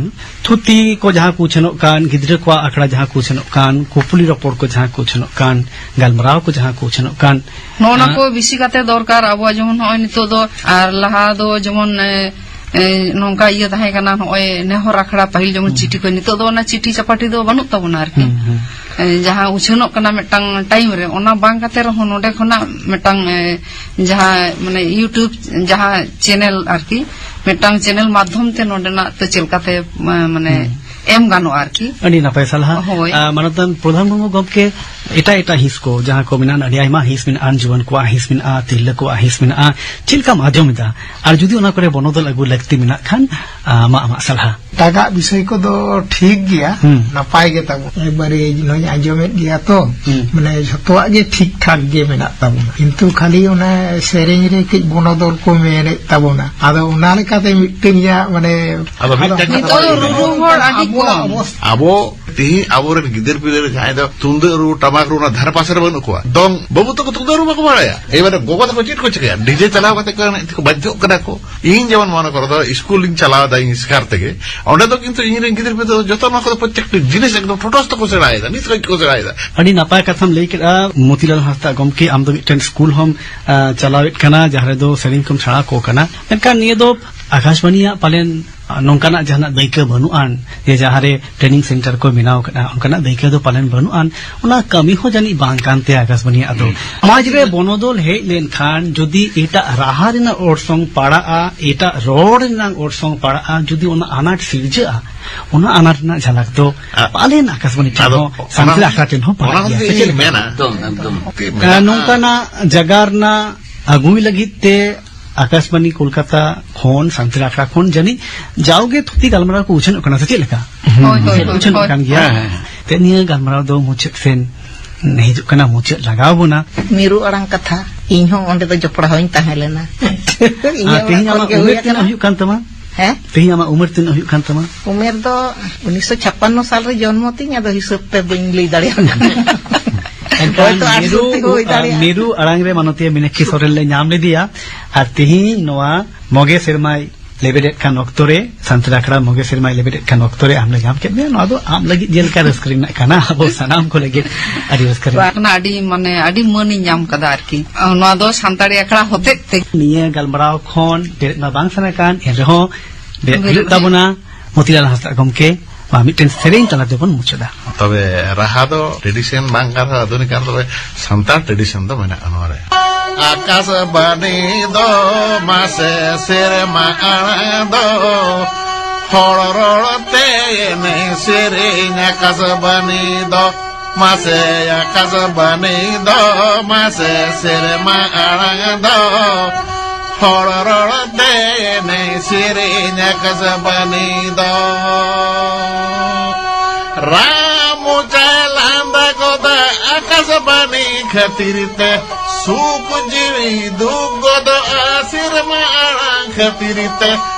ᱛᱷᱩᱛᱤ ᱠᱚ ᱡᱟᱦᱟᱸ ᱠᱚ ᱩᱪᱷᱟᱹᱱᱚᱜ ᱠᱟᱱ, ᱜᱤᱫᱽᱨᱟᱹ ᱠᱚᱣᱟᱜ ᱟᱠᱷᱲᱟ ᱡᱟᱦᱟᱸ ᱠᱚ ᱩᱪᱷᱟᱹᱱᱚᱜ ᱠᱟᱱ, ᱠᱩᱯᱩᱞᱤ ᱨᱚᱯᱚᱲ ᱠᱚ ᱡᱟᱦᱟᱸ ᱠᱚ ᱩᱪᱷᱟᱹᱱᱚᱜ ᱠᱟᱱ, ᱜᱟᱞᱢᱟᱨᱟᱣ ᱠᱚ ᱡᱟᱦᱟᱸ ᱠᱚ ᱩᱪᱷᱟᱹᱱᱚᱜ ᱠᱟᱱ, ᱱᱚᱜᱼᱚ ᱱᱟ ᱟᱸ, ᱠᱚ ᱵᱮᱥᱤ ᱠᱟᱛᱮ ᱫᱚᱨᱠᱟᱨ ᱟᱵᱚᱣᱟᱜ, ᱡᱮᱢᱚᱱ ᱱᱚᱜᱼᱚᱭ ᱱᱤᱛᱚᱜ ᱫᱚ, ᱟᱨ ᱞᱟᱦᱟ ᱫᱚ ᱡᱮᱢᱚᱱ, ᱮ, ᱮ, ᱱᱚᱝᱠᱟ ᱤᱭᱟᱹ ᱛᱟᱦᱮᱸ ᱠᱟᱱᱟ, ᱱᱚᱜᱼᱚᱭ ᱱᱮᱦᱚᱨ ᱟᱠᱷᱲᱟ ᱯᱟᱹᱦᱤᱞ ᱡᱮᱢᱚᱱ ᱦᱩᱸ᱾ ᱪᱤᱴᱷᱤ ᱠᱚ, ᱱᱤᱛᱚᱜ ᱫᱚ ᱚᱱᱟ ᱪᱤᱴᱷᱤ ᱪᱟᱯᱟᱴᱷᱤ ᱫᱚ ᱵᱟᱹᱱᱩᱜ ᱛᱟᱵᱚᱱᱟ ᱟᱨᱠᱤ᱾ ᱦᱩᱸ, ᱦᱩᱸ᱾ ᱮ, ᱡᱟᱦᱟᱸ ᱩᱪᱷᱟᱹᱱᱚᱜ ᱠᱟᱱᱟ ᱢᱤᱫᱴᱟᱝ time ᱨᱮ, ᱚᱱᱟ ᱵᱟᱝ ᱠᱟᱛᱮ ᱨᱮᱦᱚᱸ ᱱᱚᱰᱮ ᱠᱷᱚᱱᱟᱜ ᱢᱤᱫᱴᱟᱝ, ᱮ, ᱡᱟᱦᱟᱸ ᱢᱟᱱᱮ YouTube ᱡᱟᱦᱟᱸ channel ᱟᱨᱠᱤ, ᱢᱤᱫᱴᱟᱝ channel ᱢᱟᱫᱽᱫᱷᱚᱢ ᱛᱮ ᱱᱚᱰᱮᱱᱟᱜ ᱛᱮ ᱪᱮᱫ ᱞᱮᱠᱟᱛᱮ, ᱢᱟ-, ᱢᱟᱱᱮ ᱦᱩᱸ᱾ ᱮᱢ ᱜᱟᱱᱚᱜᱼᱟ ᱟᱨᱠᱤ᱾ ᱟᱹᱰᱤ ᱱᱟᱯᱟᱭ ᱥᱟᱞᱦᱟ᱾ ᱦᱳᱭ᱾ ᱟ, ᱢᱟᱱᱚᱛᱟᱱ ᱯᱨᱚᱫᱷᱟᱱ ᱢᱩᱨᱢᱩ ᱜᱚᱢᱠᱮ, ᱮᱴᱟᱜ ᱮᱴᱟᱜ ᱦᱤᱸᱥ ᱠᱚ ᱡᱟᱦᱟᱸ ᱠᱚ ᱢᱮᱱᱟᱜᱼᱟ, ᱟᱹᱰᱤ ᱟᱭᱢᱟ ᱦᱤᱸᱥ ᱢᱮᱱᱟᱜᱼᱟ, ᱡᱩᱣᱟᱹᱱ ᱠᱚᱣᱟᱜ ᱦᱤᱸᱥ ᱢᱮᱱᱟᱜᱼᱟ, ᱛᱤᱨᱞᱟᱹ ᱠᱚᱣᱟᱜ ᱦᱤᱸᱥ ᱢᱮᱱᱟᱜᱼᱟ, ᱪᱮᱫ ᱞᱮᱠᱟᱢ ᱟᱸᱡᱚᱢ ᱮᱫᱟ? ᱟᱨ ᱡᱩᱫᱤ ᱚᱱᱟ ᱠᱚᱨᱮ ᱵᱚᱱᱚᱫᱚᱞ ᱟᱹᱜᱩ ᱞᱟᱹᱠᱛᱤ ᱢᱮᱱᱟᱜ ᱠᱷᱟᱱ, ᱟ, ᱟᱢᱟᱜ, ᱟᱢᱟᱜ ᱥᱟᱞᱦᱟ᱾ ᱮᱴᱟᱜᱟᱜ ᱵᱤᱥᱚᱭ ᱠᱚᱫᱚ ᱴᱷᱤᱠ ᱜᱮᱭᱟ, ᱦᱩᱸ᱾ ᱱᱟᱯᱟᱭ ᱜᱮ ᱛᱟᱵᱚᱱ᱾ ᱮᱠᱵᱟᱨᱮ ᱱᱚᱧ ᱟᱸᱡᱚᱢᱮᱫ ᱜᱮᱭᱟ ᱛᱚ, ᱦᱩᱸ᱾ ᱢᱟᱱᱮ ᱡᱷᱚᱛᱚᱣᱟᱜ ᱜᱮ ᱴᱷᱤᱠ ᱴᱷᱟᱠ ᱜᱮ ᱢᱮᱱᱟᱜ ᱛᱟᱵᱚᱱᱟ, ᱠᱤᱱᱛᱩ ᱠᱷᱟᱹᱞᱤ ᱚᱱᱟ ᱥᱮᱨᱮᱧ ᱨᱮ ᱠᱟᱹᱡ ᱵᱚᱱᱚᱫᱚᱞ ᱠᱚ ᱢᱮᱱᱮᱫ ᱛᱟᱵᱚᱱᱟ᱾ ᱟᱫᱚ ᱚᱱᱟ ᱞᱮᱠᱟᱛᱮ ᱢᱤᱫᱴᱟᱝ ᱤᱧᱟᱹᱜ ᱢᱟᱱᱮ ᱟᱫᱚ ᱢᱤᱫᱴᱟᱝ ᱟᱫᱚ ᱠᱟᱛᱷᱟ ᱱᱤᱛᱚᱜ ᱫᱚ ᱞᱟᱹᱭ ᱨᱩᱨᱩ ᱦᱚᱲ ᱟᱹᱰᱤ ᱟᱵᱚᱣᱟᱜ ᱠᱚᱢ᱾ ᱚᱵᱚᱥᱛᱟ ᱟᱵᱚ ᱛᱤᱦᱤᱧ ᱟᱵᱚᱨᱮᱱ ᱜᱤᱫᱟᱹᱨ ᱯᱤᱫᱟᱹᱨ ᱡᱟᱦᱟᱸᱭ ᱫᱚ ᱛᱩᱢᱫᱟᱹᱜ ᱨᱩ, ᱴᱟᱢᱟᱠ ᱨᱩ ᱚᱱᱟ ᱫᱷᱟᱨᱮ ᱯᱟᱥᱮ ᱨᱮ ᱵᱟᱹᱱᱩᱜ ᱠᱚᱣᱟ᱾ ᱫᱚᱝ ᱵᱟᱹᱵᱩ ᱛᱟᱠᱚ ᱛᱩᱢᱫᱟᱹᱜ ᱨᱩ ᱵᱟᱠᱚ ᱵᱟᱲᱟᱭᱟ᱾ ᱮᱵᱟᱨᱮ ᱜᱚᱜᱚ ᱛᱟᱠᱚ ᱪᱮᱫ ᱠᱚ ᱪᱤᱠᱟᱹᱭᱟ? DJ ᱪᱟᱞᱟᱣ ᱠᱟᱛᱮ ᱠᱚ ᱮᱱᱮᱡ ᱛᱮᱠᱚ ᱵᱟᱫᱽᱫᱷᱚᱜ ᱠᱟᱱᱟ ᱠᱚ᱾ ᱤᱧ ᱡᱮᱢᱚᱱ ᱢᱚᱱᱮ ᱠᱚᱨᱚ ᱫᱚ ᱥᱠᱩᱞ ᱤᱧ ᱪᱟᱞᱟᱣ ᱮᱫᱟ ᱤᱧ ᱮᱥᱠᱟᱨ ᱛᱮᱜᱮ, ᱚᱸᱰᱮ ᱫᱚ ᱠᱤᱱᱛᱩ ᱤᱧ ᱨᱮᱱ ᱜᱤᱫᱟᱹᱨ ᱯᱤᱫᱟᱹᱨ ᱫᱚ ᱡᱚᱛᱚ ᱱᱚᱣᱟ ᱠᱚᱫᱚ ᱯᱨᱚᱛᱮᱠᱴᱤ ᱡᱤᱱᱤᱥ ᱮᱠᱫᱚᱢ ᱴᱷᱚᱴᱚᱥ ᱛᱮᱠᱚ ᱥᱮᱬᱟᱭᱮᱫᱟ, ᱱᱤᱛ ᱠᱷᱚᱱ ᱠᱚ ᱥᱮᱬᱟᱭᱮᱫᱟ᱾ ᱟᱹᱰᱤ ᱱᱟᱯᱟᱭ ᱠᱟᱛᱷᱟᱢ ᱞᱟᱹᱭ ᱠᱮᱫᱟ ᱢᱚᱛᱤᱞᱟᱞ ᱦᱟᱸᱥᱫᱟ ᱜᱚᱢᱠᱮ, ᱟᱢ ᱫᱚ ᱢᱤᱫᱴᱮᱱ ᱥᱠᱩᱞ ᱦᱚᱸᱢ, ᱟ, ᱪᱟᱞᱟᱣᱮᱫ ᱠᱟᱱᱟ, ᱡᱟᱦᱟᱸ ᱨᱮᱫᱚ ᱥᱮᱨᱮᱧ ᱠᱚᱢ ᱥᱮᱬᱟ ᱟᱠᱚ ᱠᱟᱱᱟ᱾ ᱢᱮᱱᱠᱷᱟᱱ ᱱᱤᱭᱟᱹ ᱫᱚ ᱟᱠᱟᱥᱵᱟᱱᱤᱭᱟᱜ ᱯᱟᱞᱮᱱ ᱱᱚᱝᱠᱟᱱᱟᱜ ᱡᱟᱦᱟᱱᱟᱜ ᱫᱟᱹᱭᱠᱟᱹ ᱵᱟᱹᱱᱩᱜ ᱟᱱ, ᱡᱮ ᱡᱟᱦᱟᱸᱨᱮ training center ᱠᱚ ᱵᱮᱱᱟᱣ ᱠᱟᱫᱟ, ᱚᱱᱠᱟᱱᱟᱜ ᱫᱟᱹᱭᱠᱟᱹ ᱫᱚ ᱯᱟᱞᱮᱱ ᱵᱟᱹᱱᱩᱜ ᱟᱱ᱾ ᱚᱱᱟ ᱠᱟᱹᱢᱤ ᱦᱚᱸ ᱡᱟᱹᱱᱤᱡ ᱵᱟᱝ ᱠᱟᱱ ᱛᱟᱭᱟ ᱟᱠᱟᱥᱵᱟᱱᱤᱭᱟᱜ ᱫᱚ᱾ ᱥᱚᱢᱟᱡᱽ ᱨᱮ ᱵᱚᱱᱚᱫᱚᱞ ᱦᱮᱡ ᱞᱮᱱᱠᱷᱟᱱ ᱡᱩᱫᱤ ᱮᱴᱟᱜ ᱨᱟᱦᱟ ᱨᱮᱱᱟᱜ ᱚᱨᱥᱚᱝ ᱯᱟᱲᱟᱜᱼᱟ, ᱮᱴᱟᱜ ᱨᱚᱲ ᱨᱮᱱᱟᱜ ᱚᱨᱥᱚᱝ ᱯᱟᱲᱟᱜᱼᱟ, ᱡᱩᱫᱤ ᱚᱱᱟ ᱟᱱᱟᱴ ᱥᱤᱨᱡᱟᱹᱜᱼᱟ, ᱚᱱᱟ ᱟᱱᱟᱴ ᱨᱮᱱᱟᱜ ᱡᱷᱟᱞᱟᱠ ᱫᱚ ᱟ- ᱯᱟᱞᱮᱱ ᱟᱠᱟᱥᱵᱟᱱᱤ ᱴᱷᱮᱱ ᱟᱫᱚ ᱦᱚᱸ, ᱚᱱᱟ, ᱥᱟᱱᱛᱟᱲᱤ ᱟᱠᱷᱲᱟ ᱴᱷᱮᱱ ᱦᱚᱸ ᱯᱟᱲᱟᱜ ᱚᱱᱟ ᱜᱮᱭᱟ᱾ ᱥᱮ ᱪᱮᱫ ᱞᱮᱠᱟ? ᱢᱮᱱᱟ᱾ ᱮᱠᱫᱚᱢ, ᱮᱠᱫᱚᱢ᱾ ᱮ, ᱱᱚᱝᱠᱟᱱᱟᱜ ᱡᱟᱜᱟ ᱨᱮᱱᱟᱜ ᱟᱹᱜᱩᱭ ᱞᱟᱹᱜᱤᱫ ᱛᱮ ᱟᱠᱟᱥᱵᱟᱱᱤ ᱠᱳᱞᱠᱟᱛᱟ ᱠᱷᱚᱱ, ᱥᱟᱱᱛᱟᱲᱤ ᱟᱠᱷᱲᱟ ᱠᱷᱚᱱ ᱡᱟᱹᱱᱤᱡ ᱡᱟᱣᱜᱮ ᱛᱷᱩᱛᱤ ᱜᱟᱞᱢᱟᱨᱟᱣ ᱠᱚ ᱩᱪᱷᱟᱹᱱᱚᱜ ᱠᱟᱱᱟ, ᱥᱮ ᱪᱮᱫ ᱞᱮᱠᱟ? ᱦᱳᱭ, ᱦᱳᱭ, ᱦᱳᱭ, ᱩᱪᱷᱟᱹᱱᱚᱜ ᱦᱳᱭ᱾ ᱠᱟᱱ ᱜᱮᱭᱟ᱾ ᱦᱮᱸ, ᱦᱮᱸ, ᱦᱮᱸ᱾ ᱛᱮ ᱱᱤᱭᱟᱹ ᱜᱟᱞᱢᱟᱨᱟᱣ ᱫᱚ ᱢᱩᱪᱟᱹᱫ ᱥᱮᱱ ᱦᱤᱡᱩᱜ ᱠᱟᱱᱟ, ᱢᱩᱪᱟᱹᱫ ᱞᱟᱜᱟᱣ ᱵᱚᱱᱟ᱾ ᱢᱤᱨᱩ ᱟᱲᱟᱝ ᱠᱟᱛᱷᱟ, ᱤᱧ ᱦᱚᱸ ᱚᱸᱰᱮ ᱫᱚ ᱡᱚᱯᱲᱟᱣ ᱤᱧ ᱛᱟᱦᱮᱸ ᱞᱮᱱᱟ᱾ ᱤᱧᱟᱹᱜ ᱟᱨ ᱛᱮᱦᱮᱧ ᱚᱲᱟᱜ ᱟᱢᱟᱜ ᱠᱷᱚᱱ ᱜᱮ ᱩᱢᱮᱨ ᱦᱩᱭ ᱛᱤᱱᱟᱹᱜ ᱟᱠᱟᱱᱟ᱾ ᱦᱩᱭᱩᱜ ᱠᱟᱱ ᱛᱟᱢᱟ? ᱦᱮᱸ? ᱛᱮᱦᱮᱧ ᱟᱢᱟᱜ ᱩᱢᱮᱨ ᱛᱤᱱᱟᱹᱜ ᱦᱩᱭᱩᱜ ᱠᱟᱱ ᱛᱟᱢᱟ? ᱩᱢᱮᱨ ᱫᱚ ᱩᱱᱤᱥᱥᱚ ᱪᱷᱟᱯᱟᱱᱱᱚ ᱥᱟᱞ ᱨᱮ ᱡᱚᱱᱢᱚ ᱛᱤᱧ, ᱟᱫᱚ ᱦᱤᱥᱟᱹᱵ ᱛᱮ ᱵᱟᱹᱧ ᱞᱟᱹᱭ ᱫᱟᱲᱮᱭᱟᱜ ᱠᱟᱱᱟ᱾ ᱮᱱᱠᱷᱟᱱ ᱦᱳᱭᱛᱳ ᱟᱴᱥᱚᱴᱴᱤ ᱢᱤᱨᱩ, ᱦᱩᱭ ᱫᱟᱲᱮᱭᱟᱜᱼᱟ᱾ ᱢᱤᱨᱩ ᱟᱲᱟᱝ ᱨᱮ ᱢᱟᱱᱚᱛᱤᱭᱟᱹ ᱢᱤᱱᱟᱠᱠᱷᱤ ᱥᱚᱨᱮᱱ ᱞᱮ ᱧᱟᱢ ᱞᱮᱫᱮᱭᱟ᱾ ᱟᱨ ᱛᱮᱦᱮᱧ ᱱᱚᱣᱟ ᱢᱚᱜᱮ ᱥᱮᱨᱢᱟᱭ ᱞᱮᱵᱮᱫᱮᱫ ᱠᱟᱱ ᱚᱠᱛᱚ ᱨᱮ, ᱥᱟᱱᱛᱟᱲ ᱟᱠᱷᱲᱟ ᱢᱚᱜᱮ ᱥᱮᱨᱢᱟᱭ ᱞᱮᱵᱮᱫᱮᱫ ᱠᱟᱱ ᱚᱠᱛᱚ ᱨᱮ ᱟᱢ ᱞᱮ ᱧᱟᱢ ᱠᱮᱫ ᱢᱮᱭᱟ᱾ ᱱᱚᱣᱟ ᱫᱚ ᱟᱢ ᱞᱟᱹᱜᱤᱫ ᱡᱮᱞᱮᱠᱟ ᱨᱟᱹᱥᱠᱟᱹ ᱨᱮᱱᱟᱜ ᱠᱟᱱᱟ, ᱟᱵᱚ ᱥᱟᱱᱟᱢ ᱠᱚ ᱞᱟᱹᱜᱤᱫ ᱟᱹᱰᱤ ᱨᱟᱹᱥᱠᱟᱹ ᱨᱮᱱᱟᱜ᱾ ᱠᱟᱱᱟ, ᱟᱹᱰᱤ, ᱢᱟᱱᱮ, ᱟᱹᱰᱤ ᱢᱟᱹᱱᱤᱧ ᱧᱟᱢ ᱠᱟᱫᱟ ᱟᱨᱠᱤ, ᱱᱚᱣᱟ ᱫᱚ ᱥᱟᱱᱛᱟᱲᱤ ᱟᱠᱷᱲᱟ ᱦᱚᱛᱮᱡ ᱛᱮ᱾ ᱱᱤᱭᱟᱹ ᱜᱟᱞᱢᱟᱨᱟᱣ ᱠᱷᱚᱱ ᱵᱮᱨᱮᱫ ᱢᱟ ᱵᱟᱝ ᱥᱟᱱᱟ ᱠᱟᱱ, ᱮᱱ ᱨᱮᱦᱚᱸ ᱵᱮᱨᱮᱫ ᱵᱮᱨᱮᱫ ᱦᱩᱭᱩᱜ ᱛᱟᱵᱚᱱᱟ᱾ ᱢᱚᱛᱤᱞᱟᱞ ᱦᱟᱸᱥᱫᱟᱜ ᱜᱚᱢᱠᱮ, ᱢᱟ ᱢᱤᱫᱴᱮᱱ ᱥᱮᱨᱮᱧ ᱛᱟᱞᱟ ᱛᱮᱵᱚᱱ ᱢᱩᱪᱟᱹᱫᱟ᱾ ᱛᱚᱵᱮ ᱨᱟᱦᱟ ᱫᱚ tradition ᱵᱟᱝ ᱠᱟᱱ ᱨᱮᱦᱚᱸ ᱟᱫᱷᱩᱱᱤᱠ ᱠᱟᱱ, ᱛᱚᱵᱮ ᱥᱟᱱᱛᱟᱲ tradition ᱫᱚ ᱢᱮᱱᱟᱜᱼᱟ ᱱᱚᱣᱟ ᱨᱮ᱾ ᱟᱠᱟᱥᱵᱟᱱᱤ ᱫᱚ ᱢᱟᱥᱮ ᱥᱮᱨᱢᱟ ᱟᱲᱟᱝ ᱫᱚ, ᱦᱚᱲ ᱨᱚᱲ ᱛᱮ ᱮᱱᱮᱡ ᱥᱮᱨᱮᱧ ᱟᱠᱟᱥᱵᱟᱱᱤ ᱫᱚ᱾ ᱢᱟᱥᱮ ᱟᱠᱟᱥᱵᱟᱱᱤ ᱫᱚ, ᱢᱟᱥᱮ ᱥᱮᱨᱢᱟ ᱟᱲᱟᱝ ᱫᱚ, ᱦᱚᱲ ᱨᱚᱲ ᱛᱮ ᱮᱱᱮᱡ ᱥᱮᱨᱮᱧ ᱟᱠᱟᱥᱵᱟᱱᱤ ᱫᱚ᱾ ᱨᱟᱢ ᱢᱚᱪᱟᱭ ᱞᱟᱸᱫᱟ ᱜᱚᱫᱟ ᱟᱠᱟᱥᱵᱟᱱᱤ ᱠᱷᱟᱹᱛᱤᱨ ᱛᱮ, ᱥᱩᱠ ᱡᱤᱣᱤ ᱫᱩᱜ ᱜᱚᱫᱚᱜᱼᱟ ᱥᱮᱨᱢᱟ ᱟᱲᱟᱝ ᱠᱷᱟᱹᱛᱤᱨ ᱛᱮ᱾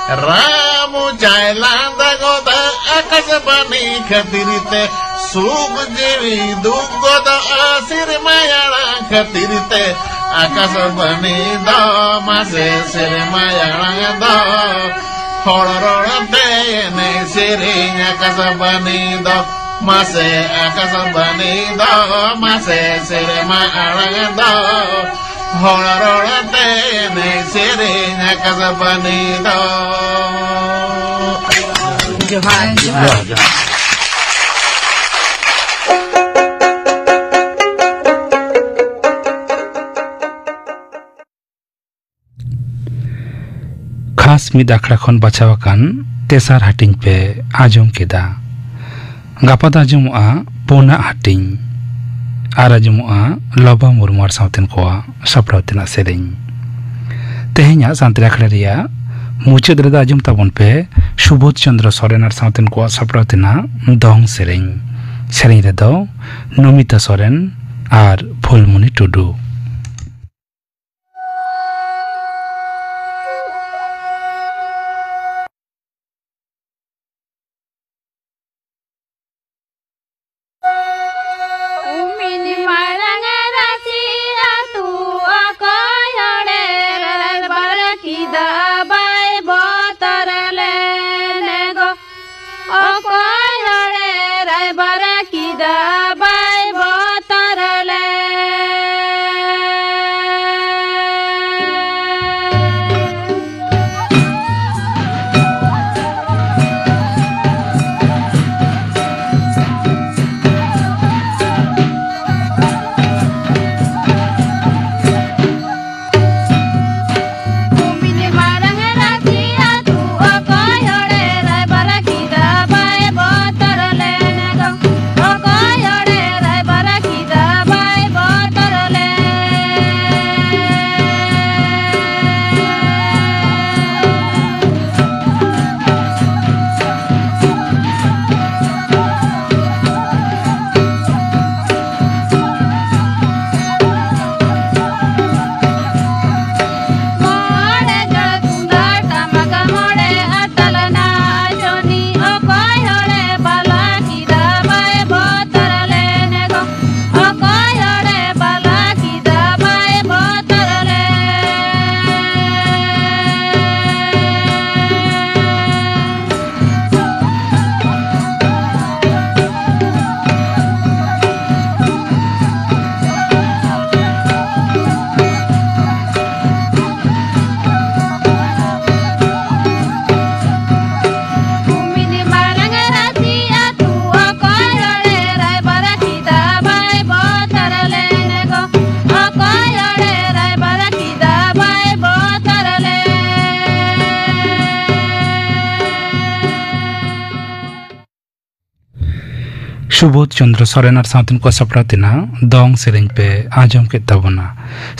ᱨᱟᱢ ᱢᱚᱪᱟᱭ ᱞᱟᱸᱫᱟ ᱜᱚᱫᱟ ᱟᱠᱟᱥᱵᱟᱱᱤ ᱠᱷᱟᱹᱛᱤᱨ ᱛᱮ, ᱥᱩᱠ ᱡᱤᱣᱤ ᱫᱩᱜ ᱜᱚᱫᱚᱜᱼᱟ ᱥᱮᱨᱢᱟ ᱟᱲᱟᱝ ᱠᱷᱟᱹᱛᱤᱨ ᱛᱮ᱾ ᱟᱠᱟᱥᱵᱟᱱᱤ ᱫᱚ ᱢᱟᱥᱮ ᱥᱮᱨᱢᱟ ᱟᱲᱟᱝ ᱫᱚ, ᱦᱚᱲ ᱨᱚᱲ ᱛᱮ ᱮᱱᱮᱡ ᱥᱮᱨᱮᱧ ᱟᱠᱟᱥᱵᱟᱱᱤ ᱫᱚ᱾ ᱢᱟᱥᱮ ᱟᱠᱟᱥᱵᱟᱱᱤ ᱫᱚ, ᱢᱟᱥᱮ ᱥᱮᱨᱢᱟ ᱟᱲᱟᱝ ᱫᱚ, ᱦᱚᱲ ᱨᱚᱲ ᱛᱮ ᱮᱱᱮᱡ ᱥᱮᱨᱮᱧ ᱟᱠᱟᱫ ᱵᱟᱹᱱᱤ ᱫᱚ᱾ ᱡᱚᱦᱟᱨ, ᱡᱚᱦᱟᱨ᱾ ᱠᱷᱟᱥ ᱢᱤᱫ ᱟᱠᱷᱲᱟ ᱠᱷᱚᱱ ᱵᱟᱪᱷᱟᱣ ᱟᱠᱟᱱ ᱛᱮᱥᱟᱨ ᱦᱟᱹᱴᱤᱧ ᱯᱮ ᱟᱸᱡᱚᱢ ᱠᱮᱫᱟ᱾ ᱜᱟᱯᱟ ᱫᱚ ᱟᱸᱡᱚᱢᱚᱜᱼᱟ ᱯᱩᱱᱟᱜ ᱦᱟᱹᱴᱤᱧ ᱟᱨ ᱟᱸᱡᱚᱢᱚᱜᱼᱟ ᱞᱚᱵᱟ ᱢᱩᱨᱢᱩ ᱟᱨ ᱥᱟᱶᱛᱮᱱ ᱠᱚᱣᱟᱜ ᱥᱟᱯᱲᱟᱣ ᱛᱮᱱᱟᱜ ᱥᱮᱨᱮᱧ᱾ ᱛᱮᱦᱮᱧᱟᱜ ᱥᱟᱱᱛᱟᱲᱤ ᱟᱠᱷᱲᱟ ᱨᱮᱭᱟᱜ ᱢᱩᱪᱟᱹᱫ ᱨᱮᱫᱚ ᱟᱸᱡᱚᱢ ᱛᱟᱵᱚᱱ ᱯᱮ ᱥᱩᱵᱳᱫᱷ ᱪᱚᱸᱫᱽᱨᱚ ᱥᱚᱨᱮᱱ ᱟᱨ ᱥᱟᱶᱛᱮᱱ ᱠᱚᱣᱟᱜ ᱥᱟᱯᱲᱟᱣ ᱛᱮᱱᱟᱜ ᱫᱚᱝ ᱥᱮᱨᱮᱧ᱾ ᱥᱮᱨᱮᱧ ᱨᱮᱫᱚ ᱱᱚᱢᱤᱛᱟ ᱥᱚᱨᱮᱱ ᱟᱨ ᱯᱷᱩᱞᱢᱩᱱᱤ ᱴᱩᱰᱩ᱾ ᱩᱢᱤᱱ ᱢᱟᱨᱟᱝ ᱨᱟᱥᱤ ᱟᱹᱛᱩ ᱚᱠᱚᱭ ᱦᱚᱲᱮ ᱨᱟᱭᱵᱟᱨ ᱠᱤᱫᱟ ᱵᱟᱭ ᱵᱚᱛᱚᱨ ᱞᱮᱱ ᱜᱚ᱾ ᱚᱠᱚᱭ ᱦᱚᱲᱮ ᱨᱟᱭᱵᱟᱨ ᱠᱤᱫᱟ ᱵᱟᱭ ᱵᱚᱛᱚᱨ ᱞᱮᱱ᱾ ᱥᱩᱵᱳᱫᱷ ᱪᱚᱱᱫᱨᱚ ᱥᱚᱨᱮᱱ ᱟᱨ ᱥᱟᱶᱛᱮᱱ ᱠᱚ ᱥᱟᱯᱲᱟᱣ ᱛᱮᱱᱟᱜ ᱫᱚᱝ ᱥᱮᱨᱮᱧ ᱯᱮ ᱟᱸᱡᱚᱢ ᱠᱮᱫ ᱛᱟᱵᱚᱱᱟ᱾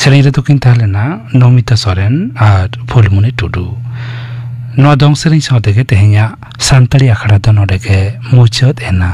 ᱥᱮᱨᱮᱧ ᱨᱮᱫᱚ ᱠᱤᱱ ᱛᱟᱦᱮᱸ ᱞᱮᱱᱟ ᱱᱚᱢᱤᱛᱟ ᱥᱚᱨᱮᱱ ᱟᱨ ᱯᱷᱩᱞᱢᱩᱱᱤ ᱴᱩᱰᱩ᱾ ᱱᱚᱣᱟ ᱫᱚᱝ ᱥᱮᱨᱮᱧ ᱥᱟᱶ ᱛᱮᱜᱮ ᱛᱮᱦᱮᱧᱟᱜ ᱥᱟᱱᱛᱟᱲᱤ ᱟᱠᱷᱲᱟ ᱫᱚ ᱱᱚᱰᱮ ᱜᱮ ᱢᱩᱪᱟᱹᱫ ᱮᱱᱟ᱾